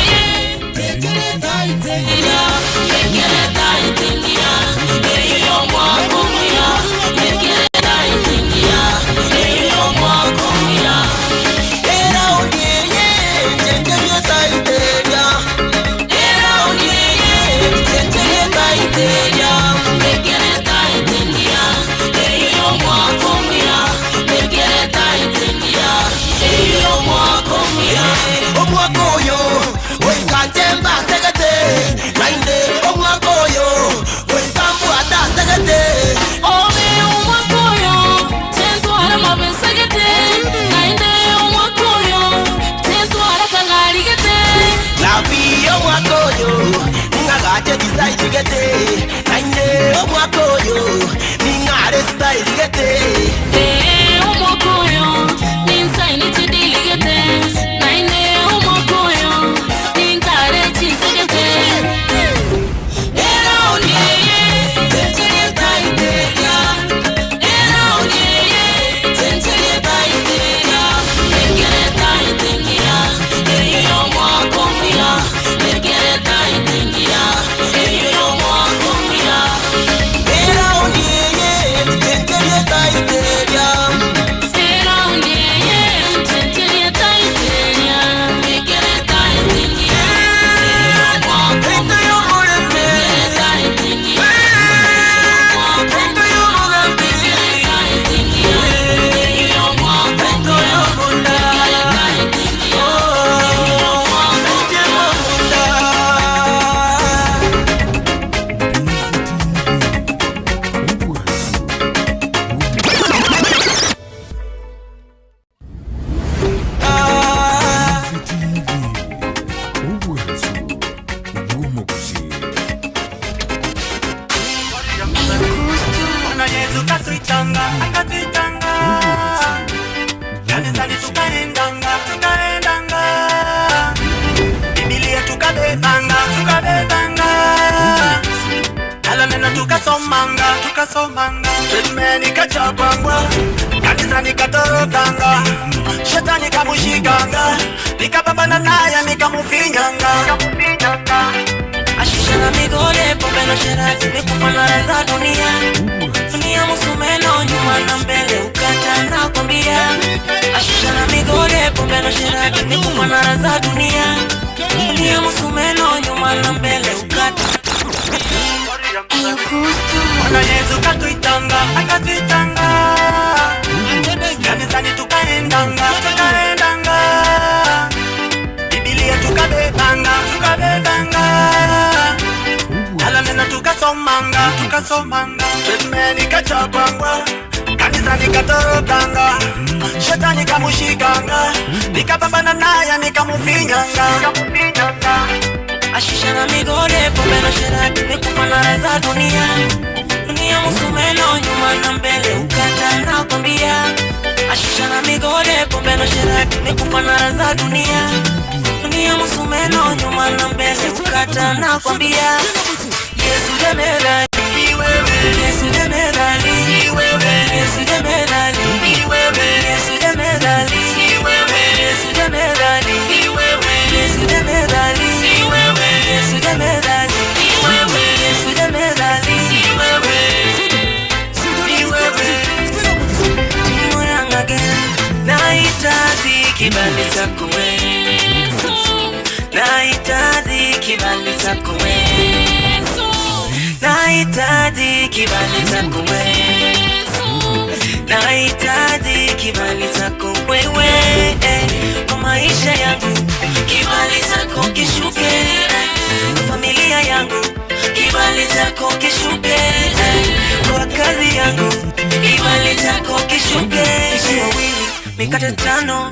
S22: Mikate tano,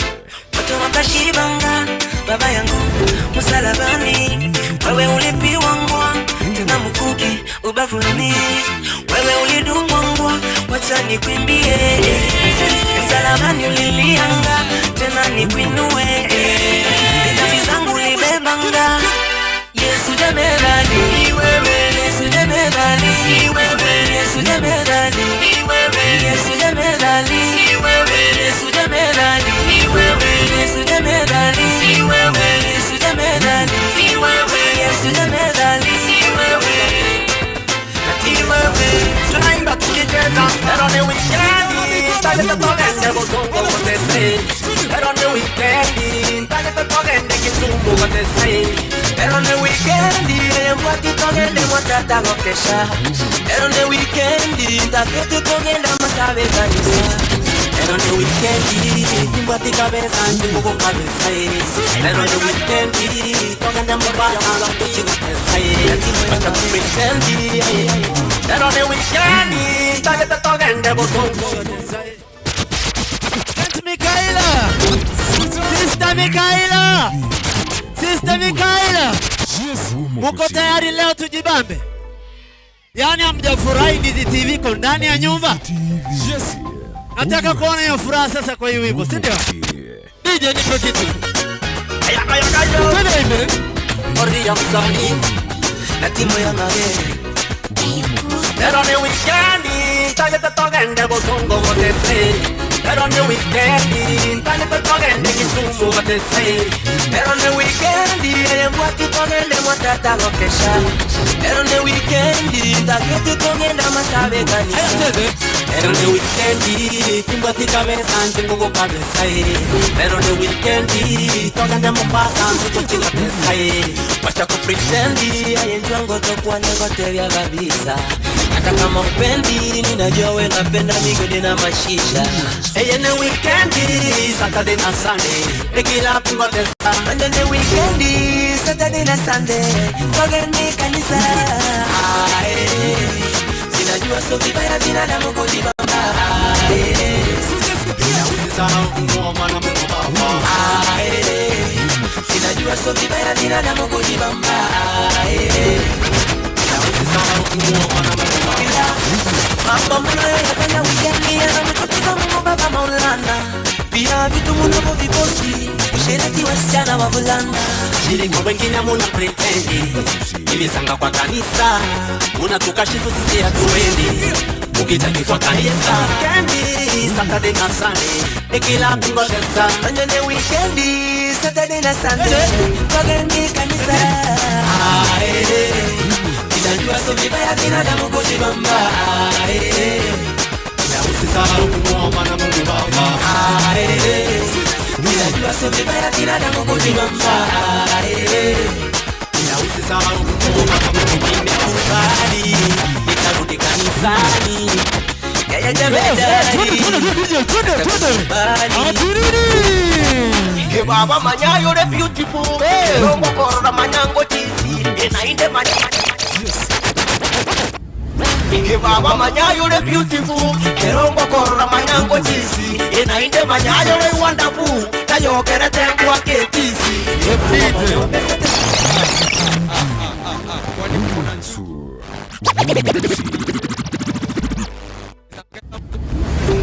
S22: watu wakashibanga, baba yangu msalabani, wewe ulipiwa. nikwimbie. Msalabani ulilianga tena nikuinue. Dhambi zangu ulibebanga. Yesu jemedali ni wewe, Yesu jemedali ni wewe, Yesu jemedali ni wewe, Yesu jemedali ni wewe, Yesu jemedali ni wewe, Yesu jemedali ni wewe, Yesu jemedali ni wewe, Yesu jemedali ni wewe, ni wewe.
S5: Tunaimba tukicheza, pero ni weekendi, tagete togende Bosongo gotese. Pero ni weekendi, tagete togende Kisumu gotese.
S22: Pero ni weekendi, mbwati togende mwatata gokesha. Pero ni weekendi, tagete togende masabe kanisa. Pero ni weekendi, mbwati kabeza njugo kabeza. Pero ni weekendi, togende Mombasa gotese.
S5: Wacha kupretendi, pero ni weekendi, tagete togende Bosongo gotese.
S12: Michaela, Sister Michaela, Sister Michaela, muko tayari leo tujibambe? Yani hamjafurahi Ndizi TV iko ndani ya nyumba? Yes. Nataka kuona hiyo furaha sasa kwa hiyo wimbo, si ndio? DJ nipe kitu. Twende hivi.
S22: Ordia msanii na timu ya Mare.
S5: Pero ni weekendi, tagete togende Bosongo gotese. Pero ni weekendi, tagete togende Kisumu gotese.
S22: Pero ni weekendi, mbwati togende mwatata gokesha. Pero ni weekendi, tagete togende masabe kanisa. Pero ni weekendi, mbwati kabeza njugo kabeza. Pero ni weekendi, togende Mombasa njugo gotese. Wacha kupretendi, ayenjwango tokuwa negotevya kabisa. Hata kama upendi, ninajua we napenda migodi na mashisha.
S5: Eye ni weekendi, Saturday na Sunday, nikila pungotesa.
S22: Ende ni weekendi, Saturday na Sunday, togende kanisa. Sinajua so vibaya binadamu kujibamba.
S5: Usisahau kumuomba na Mungu Baba.
S22: Sinajua so vibaya binadamu kujibamba.
S5: Usisahau kumuomba na Mungu Baba.
S22: Mambo mnayoyafanya wikendi yanamchukiza Mungu Baba Maulana. Pia vitu mnavyoviposti, usherati wasichana wavulana.
S5: Shirika wengine muna pretendi, ilisanga kwa kanisa, unatukashifu sisi hatuendi. Ukitaki kwa kanisa, weekendi, Saturday na Sunday, nikila pungotesa.
S22: Ende ni weekendi, Saturday na Sunday, togende kanisa. Ninajua so vibaya binadamu kujibamba.
S5: Na usisahau kumuomba na Mungu Baba.
S22: Ninajua so vibaya binadamu kujibamba.
S5: Na usisahau kumuomba na Mungu Baba.
S22: Nimekubali, nitarudi kanisani. Yeye jemedari.
S5: Ke baba manyayo re beautiful. Rongo korora manyango tisi. Enainde manyango. Ke baba manyayo re beautiful. Kerongo korora manyango tisi. Enainde manyayo re wonderful. Tayokere tengwa ke tisi.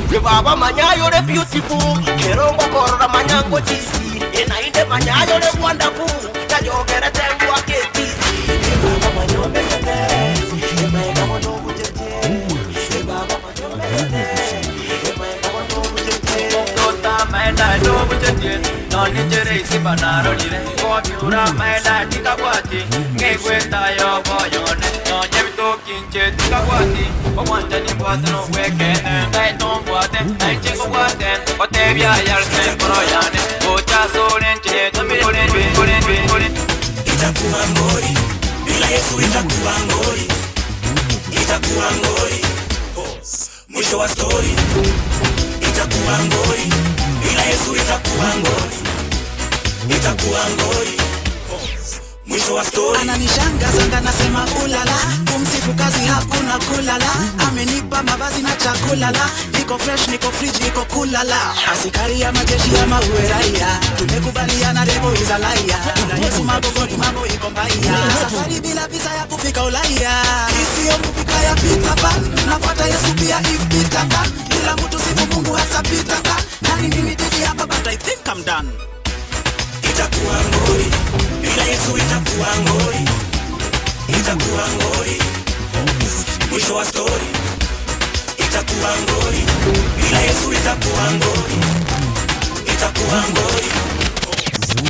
S5: Ke baba manyayo re beautiful. Kerongo korora manyango tisi. Enainde manyayo re wonderful. Tayokere tengwa ke tisi. Ke baba manyo mesete.
S8: Itakuwa ngori bila Yesu, itakuwa ngori, itakuwa ngori, mwisho wa story. Itakuwa ngori bila Yesu, itakuwa ngori, itakuwa ngori, mwisho wa story.
S7: Ananishangaza nasema ulala, kumsifu kazi hakuna kulala. Amenipa mavazi na chakula la, niko fresh, niko fridge, niko kulala. Askari ya majeshi ya mawe raia, tumekubaliana devil is a liar. Na Yesu magogoni mambo iko mbaya, safari bila visa ya kufika Ulaya. Kisi
S8: Hiyo movie ya Peter Pan. Nafuata Yesu pia if Peter can. Kila mtu sifu Mungu hata Peter can. Nani mimi tezi hapa but I think I'm done. Itakuwa ngori. Bila Yesu itakuwa ngori. Itakuwa ngori. Mwisho wa story. Itakuwa ngori. Bila Yesu itakuwa ngori. Itakuwa ngori.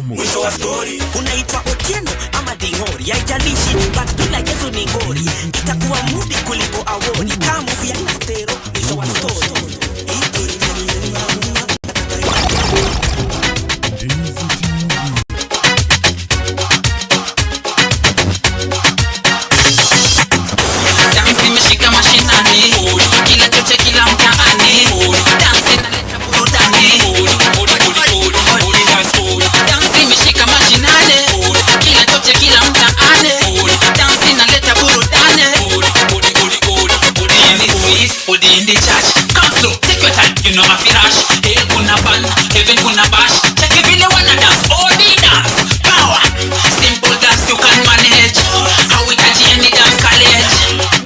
S8: Mwisho wa story.
S5: Unaitwa Otieno ama Dingori, haijalishi, but bila Yesu ni ngori. Itakuwa mudi kuliko awori. Kama movie haina stero, mwisho wa story. Dance imeshika mashinani, kila choche kila mtaani. Dance inaleta burudani. Dance imeshika mashinani, kila choche kila mtaani. Dance inaleta burudani. In the street, odi in the church. Come slow, take your time, you know I feel rush. Hell kuna ban, heaven kuna bash. Check it vile wana dance, odi dance. Power, simple dance you can manage. Hauhitaji any dance college.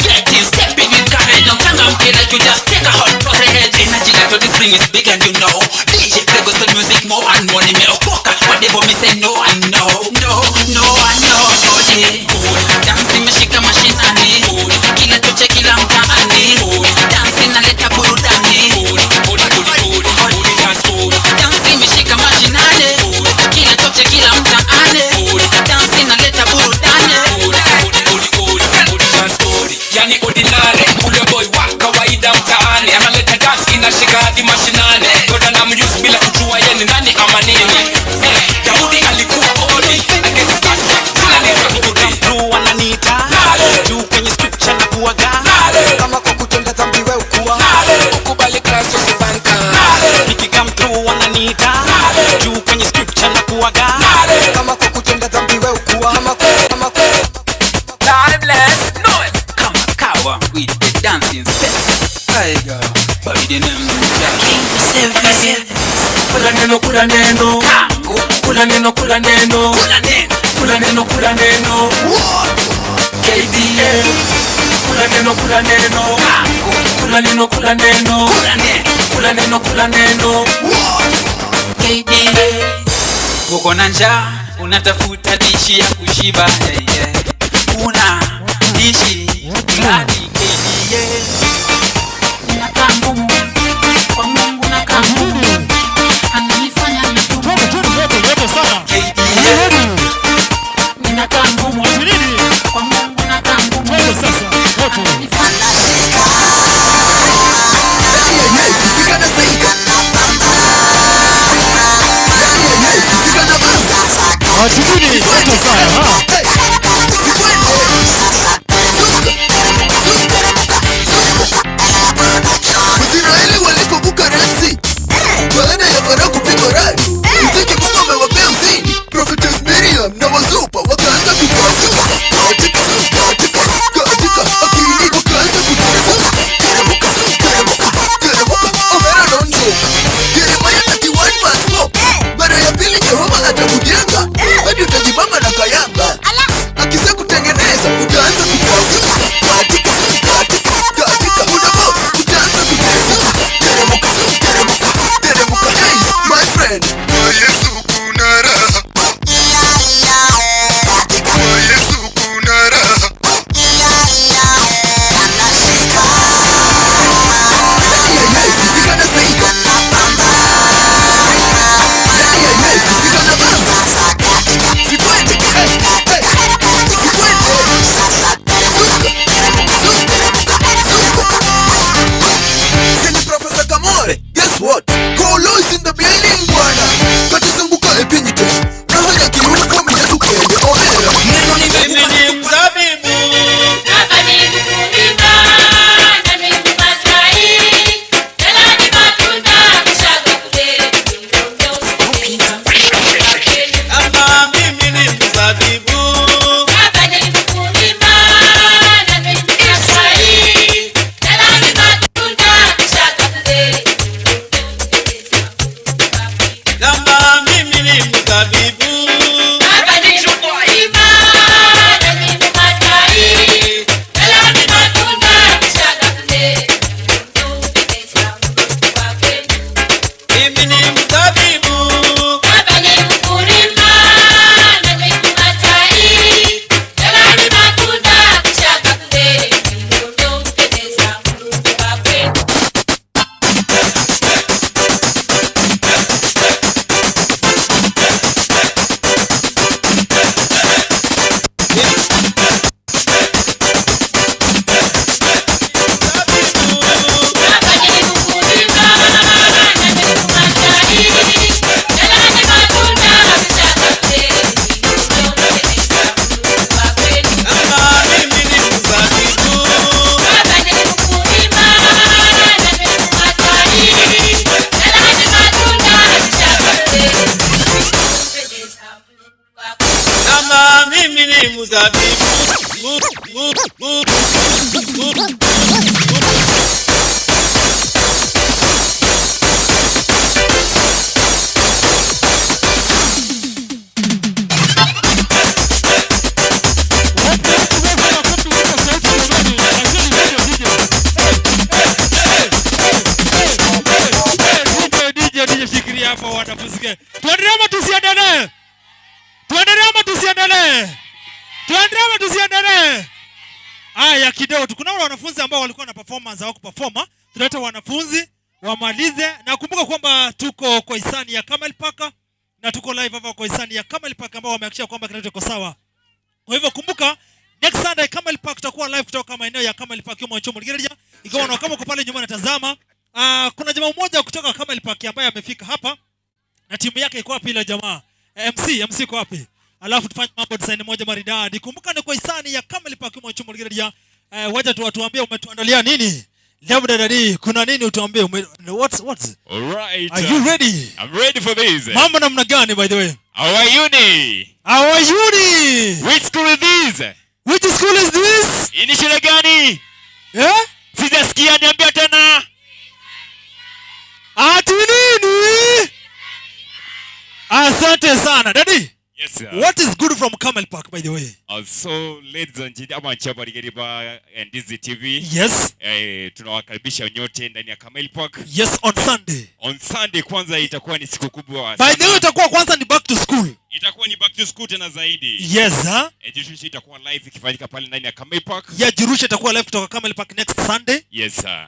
S5: Get in, step in with courage. Now changamke like you just take a hot porridge. Energy like this spring is big and you know. DJ play gospel music more and more. Nimeokoka, whatever me say no and no. No, no and no. Odi, dance imeshika mashinani. Kila choche kila mtaani. Dance inaleta burudani. Dance imeshika mashinani. Kila choche kila mtaani. Dance inaleta burudani.
S13: Yani ordinary ule boy wa kawaida mtaani analeta dance inashika hadi mashinani. Goda na muse bila kujua yeye ni nani ama nini. Daudi alikuwa odi akisasa
S5: Mtu wananiita juu kwenye scripture na kuaga
S8: kama kwa kutenda dhambi wewe ukuwa
S13: ukubali Kristo sibanka
S5: nikikam through wananiita juu kwenye scripture na kuaga
S8: kama kwa kutenda dhambi wewe ukuwa kama kama
S7: Timeless noise kama kawa with the dancing step. Tiger by the name
S13: Kula neno kula neno kula neno kula neno kula neno kula neno KDF kula neno kula neno kula neno kula neno kula neno kula neno
S7: KDF. Uko na njaa unatafuta dishi ya kushiba, yeah, yeah. Una dishi fulani KDF. Nakaa ngumu kwa Mungu, nakaa ngumu ananifanya
S1: Twende twende sana.
S7: Ninakaa ngumu kwa Mungu, nakaa ngumu
S1: Twende sasa. Wote. Wachukuni moto sana. DJ, shikilia hapo wanafunzi. Tuendelee ama tusiendelee? Tuendelee ama tusiendelee? Tuendelee ama tusiendelee? Aya, kidogo tu. Kuna wale wanafunzi ambao walikuwa na performance au kuperforma. Tuleta wanafunzi wamalize, na kumbuka kwamba tuko kwa hisani ya Camel Park na tuko live hapa kwa hisani ya Camel Park ambao wamehakikisha kwamba kila kitu kiko sawa. Kwa hivyo kumbuka next Sunday Camel Park tutakuwa live kutoka maeneo ya Camel Park humo Chomo Ligereja. Ikiwa na kama uko pale nyuma natazama, kuna jamaa mmoja kutoka Camel Park ambaye amefika hapa na timu yake iko wapi ile jamaa? MC iko wapi? Alafu tufanye mambo design moja maridadi. Kumbuka ni kwa hisani ya Camel Park humo Chomo Ligereja. Wacha tu watuambie umetuandalia nini? Labda dadi, kuna nini utuambie? What?
S10: All right.
S1: Are you ready?
S10: I'm ready for this.
S1: Mambo namna gani by the way?
S10: How are you ni?
S1: How are you ni?
S10: Which school is this?
S1: Which school is this?
S10: Ini shule gani?
S1: Eh?
S10: Sijasikia, niambia tena.
S1: Ati nini? Asante sana. Daddy.
S10: Yes, sir.
S1: What is good from Camel Park by the way?
S10: So ladies and gentlemen, Chabarigeriba and Ndizi TV.
S1: Yes.
S10: Tunawakaribisha nyote ndani ya Camel Park.
S1: Yes, on Sunday.
S10: On Sunday kwanza itakuwa ni siku kubwa.
S1: By the way itakuwa kwanza ni back to school.
S10: Itakuwa ni back to school tena zaidi.
S1: Yes, huh?
S10: Jirushe itakuwa live ikifanyika pale ndani ya Camel Park.
S1: Yeah, Jirushe itakuwa live kutoka Camel Park next Sunday.
S10: Yes, sir.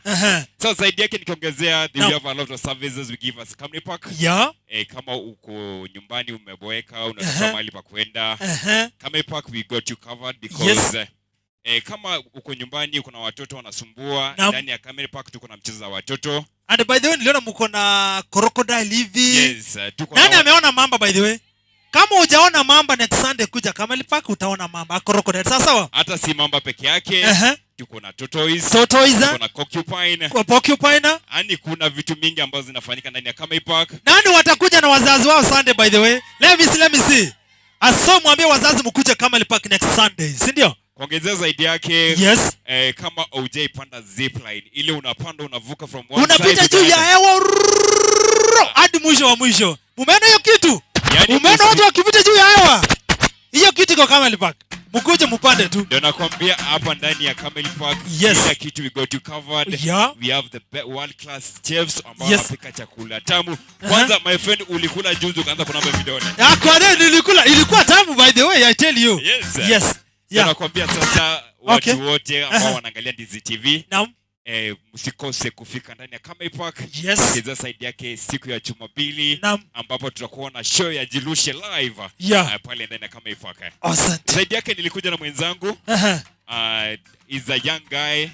S10: So zaidi yake nikiongezea, we have a lot of services we give us Camel Park.
S1: Yeah.
S10: Kama uko nyumbani umeboeka, unataka mahali pa kwenda. Camel Park we got you covered because
S1: yes.
S10: Kama uko nyumbani kuna watoto wanasumbua, ndani ya Camel Park tuko na mchezo za watoto.
S1: And by the way niliona mko na crocodile hivi.
S10: Yes, tuko.
S1: Nani ameona mamba by the way? Kama hujaona mamba next Sunday kuja Camel Park utaona mamba crocodile. Sawa sawa?
S10: Hata si mamba peke yake. Tuko na tortoise, tuko na porcupine.
S1: Kwa porcupine.
S10: Yaani kuna vitu mingi ambazo zinafanyika ndani ya Camel Park.
S1: Nani watakuja na wazazi wao Sunday by the way? Let me see. Aso mwambie wazazi mkuje Camel Park next Sunday, si ndio?
S10: Kuongezea zaidi yake,
S1: yes.
S10: Kama hujaipanda zipline, ile unapanda unavuka from one side,
S1: unapita juu ya hewa hadi mwisho wa mwisho. Umeona hiyo kitu?
S10: Yani
S1: umeona watu wakipita juu ya hewa? Hiyo kitu iko Camel Park. Mkuje mpande tu.
S10: Ndio nakwambia hapa ndani ya Camel Park,
S1: yes.
S10: Kila kitu we got you covered.
S1: Yeah.
S10: We have the world class chefs ambao wanapika chakula tamu. Kwanza my friend ulikula juzi ukaanza kunamba vidole.
S1: Kwa nini nilikula? Ilikuwa tamu by the way, I tell you.
S10: Yes.
S1: Yes. Yeah.
S10: Nakwambia sasa watu wote ambao wanaangalia Ndizi TV.
S1: Naam.
S10: Msikose kufika ndani ya Camel Park.
S1: Yes.
S10: Kiza side yake siku ya Jumapili ambapo tutakuwa na show ya Jirushe live.
S1: Yeah.
S10: Pale ndani ya Camel Park.
S1: Asante.
S10: Side yake nilikuja na mwenzangu. Is a young guy.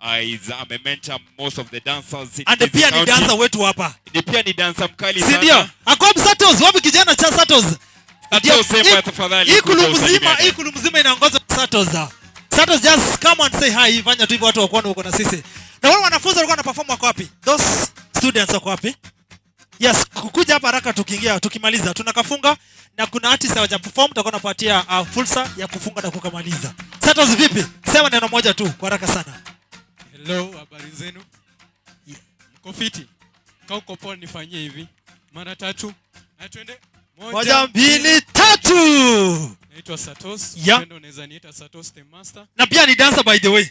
S10: I'm a mentor most of the dancers.
S1: And pia ni dancer wetu hapa.
S10: Ni pia ni dancer mkali sana.
S1: Si ndio? Akob Satos, wapi kijana cha Satos? Ikulu mzima inaongozwa Satos. Satos, just come and say hi. Fanya tu hivyo watu wakuone uko na sisi. Na wale wanafunzi walikuwa wanaperform wako wapi? Those students wako wapi? Yes, kukuja hapa haraka tukiingia, tukimaliza tunakafunga na kuna artist hawaja perform, tutakuwa tunapatia fursa ya kufunga na kukamaliza. Satos vipi? Sema neno moja tu kwa haraka sana.
S14: Hello, habari zenu? Mko fiti? Kama uko poa nifanyie hivi. Mara tatu. Na twende.
S1: 1 2 3.
S14: Naitwa Satos.
S1: Yeah.
S14: Upendo unaweza niita Satos the Master.
S1: Na pia ni dancer by the way.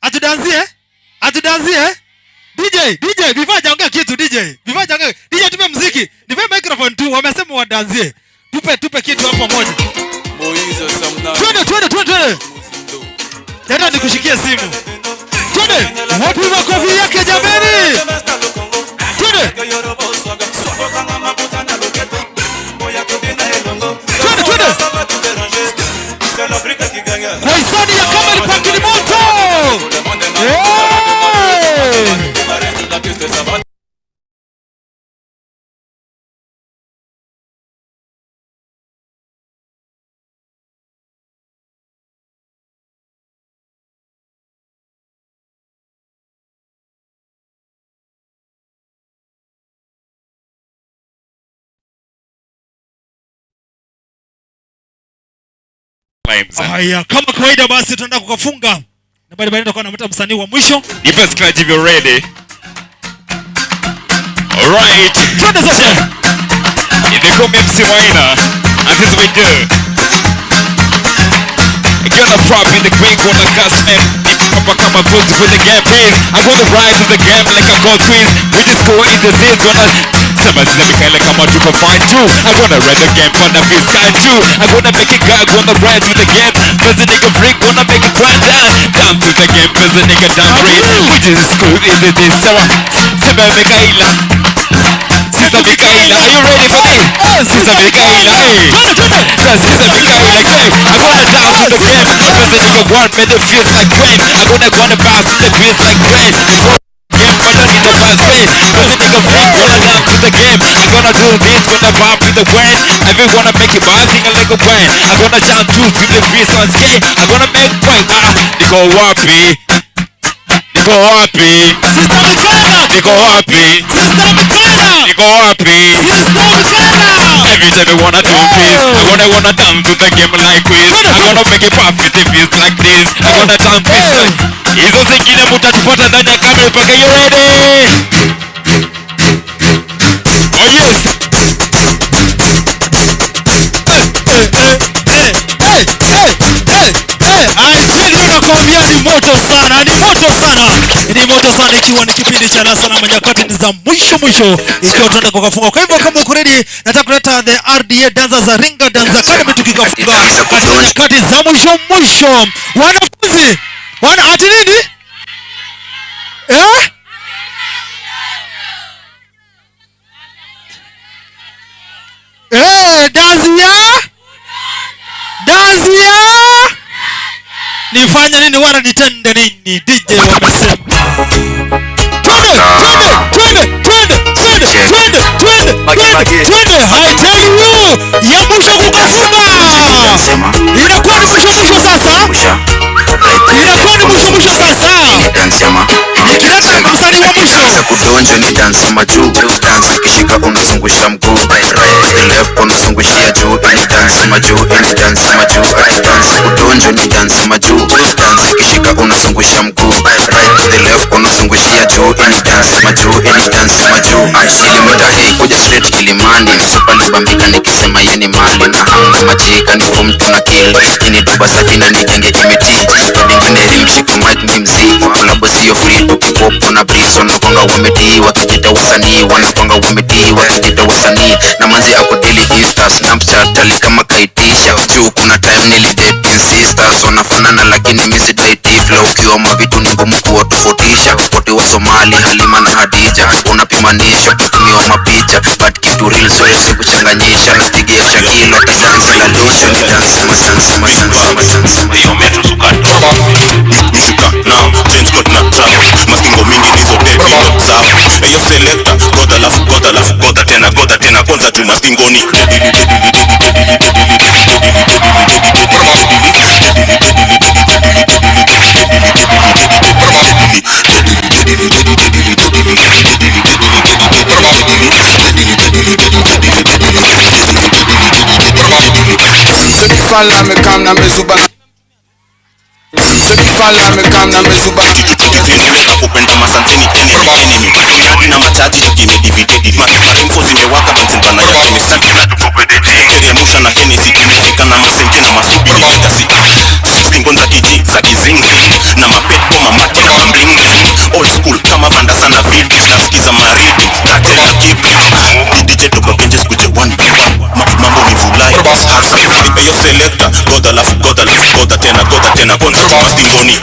S1: Atudanzie? Atudanzie? DJ, before hajaongea kitu DJ. Before hajaongea. DJ tupe muziki. Nipe microphone tu. Wamesema wadanzie. Tupe kitu hapo moja. Twende. Tena nikushikie simu. Twende. Wapi makofi yake jameni? Twende. Twende. Kwa hisani ya Camel Park ni moto. Hey!
S10: Climbs.
S1: Haya, kama kawaida basi tunaenda kukafunga. Na baada baada tutakuwa namta msanii wa mwisho.
S10: Nipe scratch if you're ready. All right.
S1: Twende sasa.
S10: They call me MC Waina, and this is what we do. Get the prop in the quick one, I got slam. Papa come and put with the game please. I go the rise of the game like a gold quiz. We just go in the seats when I Sema sina Mikaela kama tuko fine too. I wanna ride the game on the fist sky too. I wanna make it go on the rise with the game. Cause the nigga freak wanna make it grind down. Down to the game cause the nigga down break. We just go in the this. Sema Sema Mikaela. Sister Mikaela, are you ready for this? Sister Mikaela, hey. Sister Mikaela, hey. I wanna dance with the game. Cause the nigga want me to feel like rain. I wanna bounce with the beats like rain. Game, I don't need the fast way. Cause the nigga freak wanna dance with the game. I'm gonna do this, gonna vibe with the wind. If you wanna make it bouncing like a wine. I'm gonna jump to the beats on skate. I'm gonna make wine. Niko wapi? Niko wapi?
S1: Sister Mikaela!
S10: Niko wapi?
S1: Sister Mikaela!
S10: Niko wapi?
S1: Sister Mikaela!
S10: Every time I wanna do this, I wanna dance to the game like this. I wanna make it pop with the beats like this. I wanna dance this like. Hizo zingine mutatupata ndani ya kamera mpaka you ready. Oh yes.
S1: I tell you nakwambia ni moto sana, ni moto sana. Ni moto sana ikiwa ni kipindi cha Lala Salama nyakati ni za mwisho mwisho ikiwa tunaenda kukafunga. Kwa hivyo kama uko ready, nataka kuleta the RDA dancers za Ringa Dance Academy tukikafunga katika nyakati za mwisho mwisho. Wanafunzi, wana ati nini? Eh? Eh, dance ya? Dance ya? Nifanye nini wala nitende nini? DJ wamesema. Twende, twende, twende, twende, twende, twende, twende, twende. I tell you, ya mwisho kukafunga. Inakuwa ni mwisho mwisho sasa. Inakuwa ni mwisho mwisho sasa. Nikileta msanii wa mwisho.
S2: Kudonjo ni dance majuu, dance kishika unazungusha mguu, right to the left unazungushia juu, ni dance majuu, ni dance majuu, dance kudonjo ni dance majuu, dance kishika unazungusha mguu, right to the left unazungushia juu, ni dance majuu, ni dance majuu. Nilimwita hey kuja straight Kilimani, msupalibambika nikisema ye ni mali na hamna majika ni form tuna kill, ini doba safi na nigenge imeti, kidingine rimshika mic ni mzee, kolabo sio free tukipopo na breeze, wanakwanga wametii wakijita wasanii, wanakwanga wametii wakijita wasanii, na manzi ako daily Insta Snapchat ali kama kaitisha juu. Kuna time nilidate sisters wanafanana lakini mimi si daiti flow, ukiwa mavitu ni ngumu kuwatofautisha, wote wa Somali Halima na Hadija, unapimanisha kutumiwa mapicha but kitu real siwezi kuchanganyisha, napigia Shakilo dance la dosho ni dance masansi masansi masansi
S15: hiyo metro suka nishuka now change got na trap maskingo mingi nizo dead not sawa eyo selector goda lafu goda lafu goda tena goda tena kwanza juu maskingoni
S17: Fala me kam na mezuba. Fala me kam na mezuba.
S15: Kupenda masanseni enemy enemy hadi na machaji kimedividedi maremfo zimewaka benzembana ya chemist teremusha na Hennessy imefika na masenke na masubi ni legacy 16 gonza kiji za kizinzi na mapetko mamate na mambling old school kama Vandasa na Vildis nasikiza maridi kate na kibri DJ toka kenje skuje one mambo ni vulai eyo selector goda lafu goda lafu goda tena kwanza mastingoni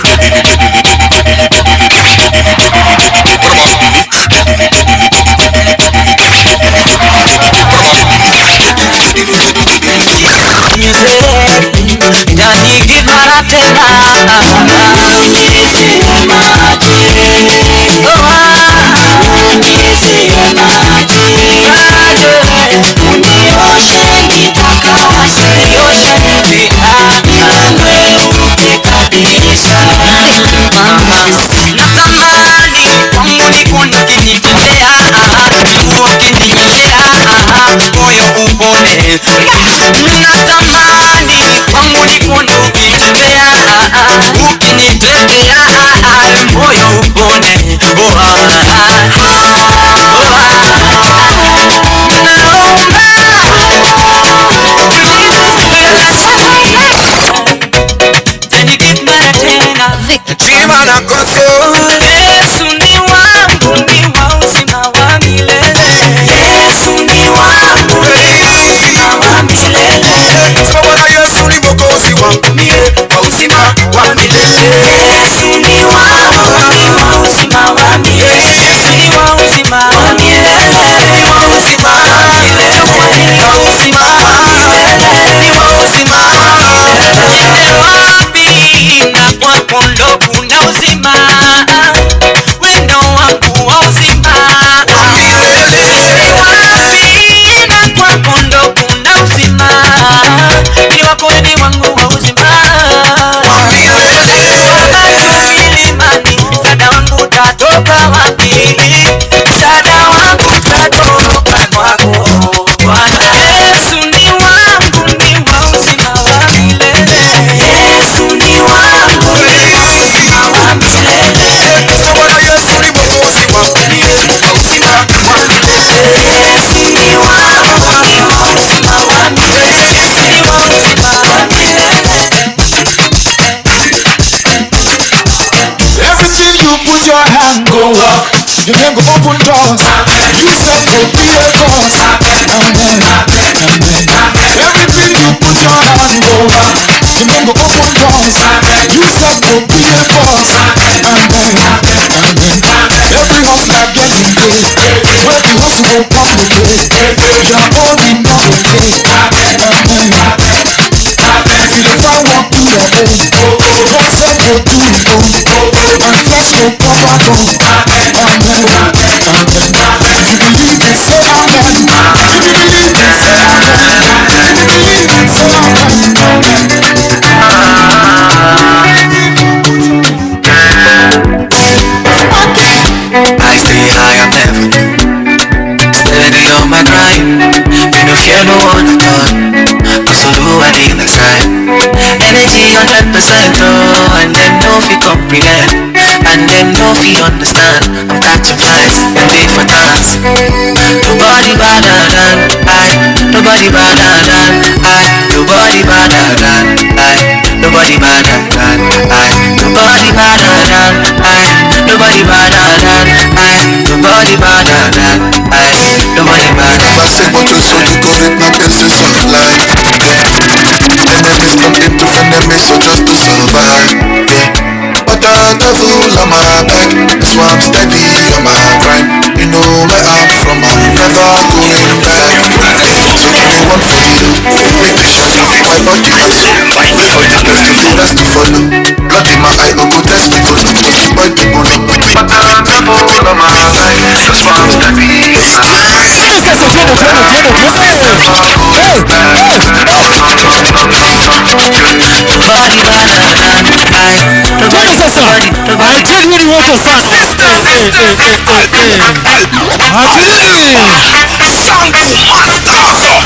S5: Natamani kwangu nikuone ukinitendea, ukininyoshea, moyo upone. Natamani kwangu nikuone
S8: wa milele. Yesu ni wangu, ni wa uzima wa milele. Yesu ni wa uzima wa milele, ni wa uzima wa milele, ni wa uzima wa milele, ni wa uzima wa milele. Niende wapi na kwako ndo kuna uzima, wendo wangu wa uzima wa milele. Wapi na kwako ndo kuna uzima, ni wako ni wangu wa uzima wa milele. Milimani, msaada wangu utatoka wapi? Msaada wangu utatoka kwako Bwana. Yesu ni wangu, ni wa uzima wa milele. Yesu ni wangu, ni wa uzima wa milele. Bwana Yesu ni mwokozi wangu, ni wa uzima wa milele. Yesu ni wangu, ni wa uzima wa milele. Yesu ni wa uzima wa milele.
S3: Everything you put your hand go up. You can go open doors. You said go be a cause. Amen. Amen. Everything you put your hand go up. You can go open doors. You said go be a cause. Amen. Amen. Every hustler getting paid. Where the hustle go come the pay. Your own in no go pay. Amen. If you dey find work, do your own. God said go do your own. And flesh go cover bone. Amen. Amen. If you believe it, say amen. If you believe it, say amen. If you believe it, say amen.
S8: I stay high, I'm never low. Steady on my grind. Me no fear no one at all. Cause I do I need the side. Energy 100%, oh, and them no fi comprehend, and them no fi understand. I'm catching flights and they for dance. Nobody better than I. Nobody better than I. Nobody better than I. Nobody better than I. Nobody better than I. Nobody better than I. Nobody better than I. Nobody better.
S2: Passez votre son du Covid, ma personne sont fly. Enemies come into enemies, so just to survive. Yeah. But the devil on my back, that's why I'm steady on my grind. You know where I'm from, I'm never going back. So give me one for you, make me shut up my body and soul. Wait for the best, the best to follow. Blood in my eye, go test me, go look, just the boy people know. But the devil on my back, that's why I'm steady on my grind.
S8: Nobody better than I.
S1: Twende sasa. Acheni ni moto sana. Acheni. Ni moto. Twende, twende, twende, twende, twende, twende. Hatulini. Ah, twende sasa. Twende. Twende sasa.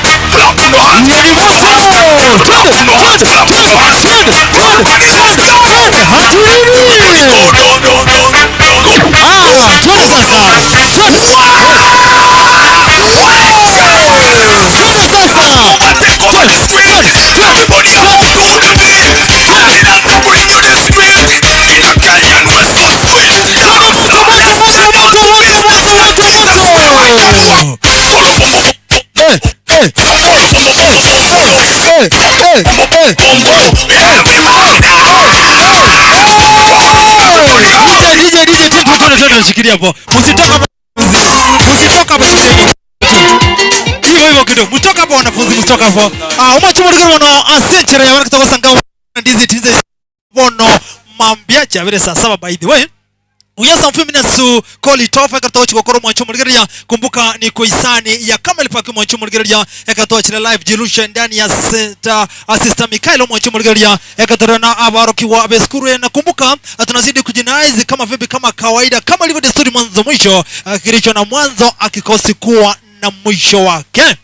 S1: Twende, twende, twende. DJ, DJ, twende, twende, shikilia hapo. Msitoka hapo. Msitoka hapo. Hivyo hivyo kidogo. Mtoka hapo wanafunzi, mtoka hapo. Ah, umachumo ligero wono asenchere ya wana kutoka sangao ndizi tize wono mambia chavire saa 7 by the way. Uyasa mfumi call it off ekatoa chikokoro mwancho muligeria. Kumbuka ni kuisani ya Camel Park mwancho muligeria ekatoa chile live jirusha ndani ya center assistant Mikaelo mwancho muligeria ekatoa na abaroki wa beskuru. Na kumbuka tunazidi kujinaizi kama vipi, kama kawaida, kama ilivyo desturi, mwanzo mwisho kilicho na mwanzo akikosi kuwa na mwisho wake.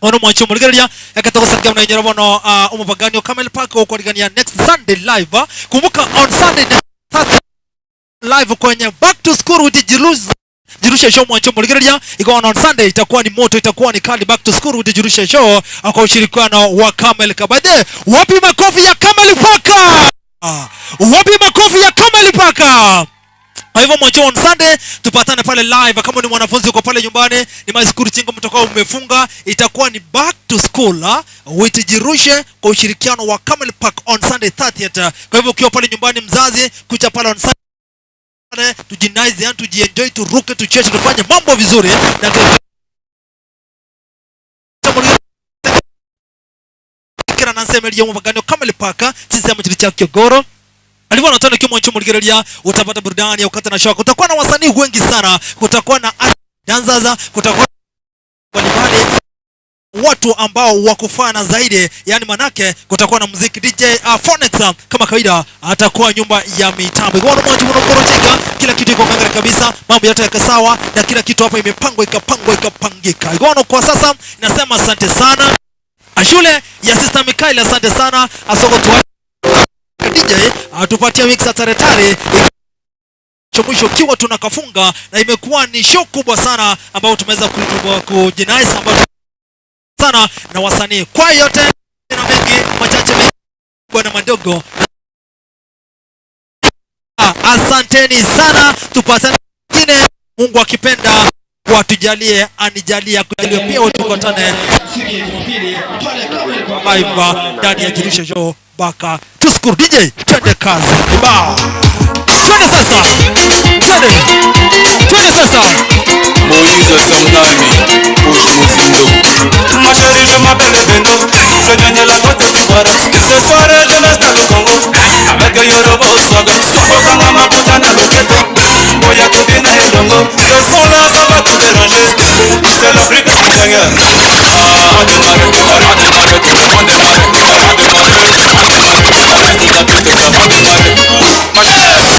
S1: Ono mwancho muligeria ekatoa sangia na nyerobono umupagani Camel Park uko next Sunday live. Kumbuka on Sunday live kwenye Back to School with Jirusha Show mwancho muligeria iko on Sunday, itakuwa ni moto, itakuwa ni kali. Back to School with Jirusha Show kwa ushirikiano wa Camel Kabade. Wapi makofi ya Camel Park? Wapi makofi ya Camel Park? Kwa hivyo mwancho on Sunday tupatane pale live. Kama ni mwanafunzi uko pale nyumbani, ni maskuru chingo mtakao umefunga, itakuwa ni back to school uitijirushe kwa ushirikiano wa Camel Park on Sunday 30th. Kwa hivyo ukiwa pale nyumbani mzazi, kuja pale on Sunday tujinize, yani tujienjoy, turuke, tucheze, tufanye mambo vizuri na kira nansemeria mubagano Camel Park sisi mu cha Kiogoro. Alivyo anatona kiwa mwancho muligerelia, utapata burudani ya ukata na shoka. Kutakuwa na wasanii wengi sana, kutakuwa na dancers, kutakuwa mbalimbali watu ambao wakufana zaidi, yani manake kutakuwa na muziki DJ Phonex kama kawaida atakuwa nyumba ya mitambo. Kwa mwancho mnakorojeka, kila kitu iko ngangari kabisa, mambo yote yako sawa na kila kitu hapa imepangwa ikapangwa ikapangika. Kwa kwa sasa nasema asante sana shule ya Sister Mikaela, asante sana asoko tu DJ atupatia mix taretare mwisho kiwa tunakafunga, na imekuwa ni show kubwa sana ambayo tumeweza kujinais ambayo sana na wasanii. Kwa yote na mengi machache mengi na madogo, asanteni sana, tupatane nyingine, Mungu akipenda watujalie, anijalie akujalie pia, tukutane live ndani ya Jirushe Show. Baka tushukuru DJ, twende kazi kibao, twende sasa, twende twende sasa.
S13: Moïse Sangami, Push Muzindo.
S8: Ma chérie, je m'appelle Beno, je gagne la Côte d'Ivoire. Ce soir, je m'installe au Congo, avec Yorobo Swaga. Okanga Maputa na Loketo, Boya Kobina Elongo. Ce son-là, ça va tout déranger. C'est l'Afrique qui gagne. Ah, on démarre, on démarre, on démarre, on démarre, on démarre, on démarre. La piste, ça va démarrer. Ma chérie,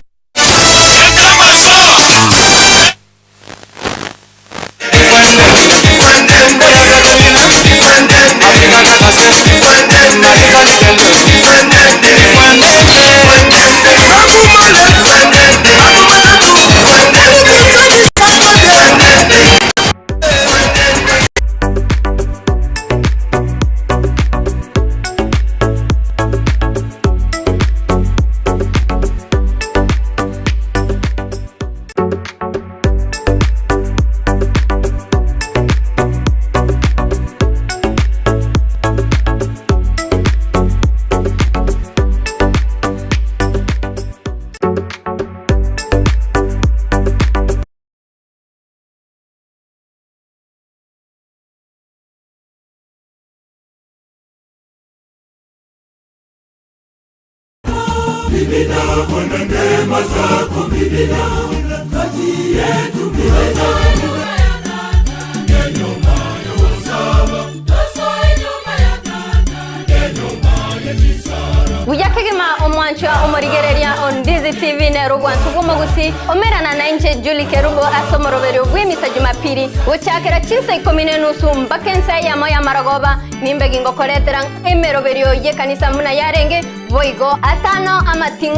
S6: Buyakegema omwancho omorigereria on Ndizi TV nerugwansu gumogusi omerana na inche Julie Kerubo asomoroberio bw'emisa Jumapili gochakera chinsa 10:30 mpaka ensa yamo ya marogoba nimbe gingokoretera emeroberio ye kanisa muna yarenge boigo atano amatingu.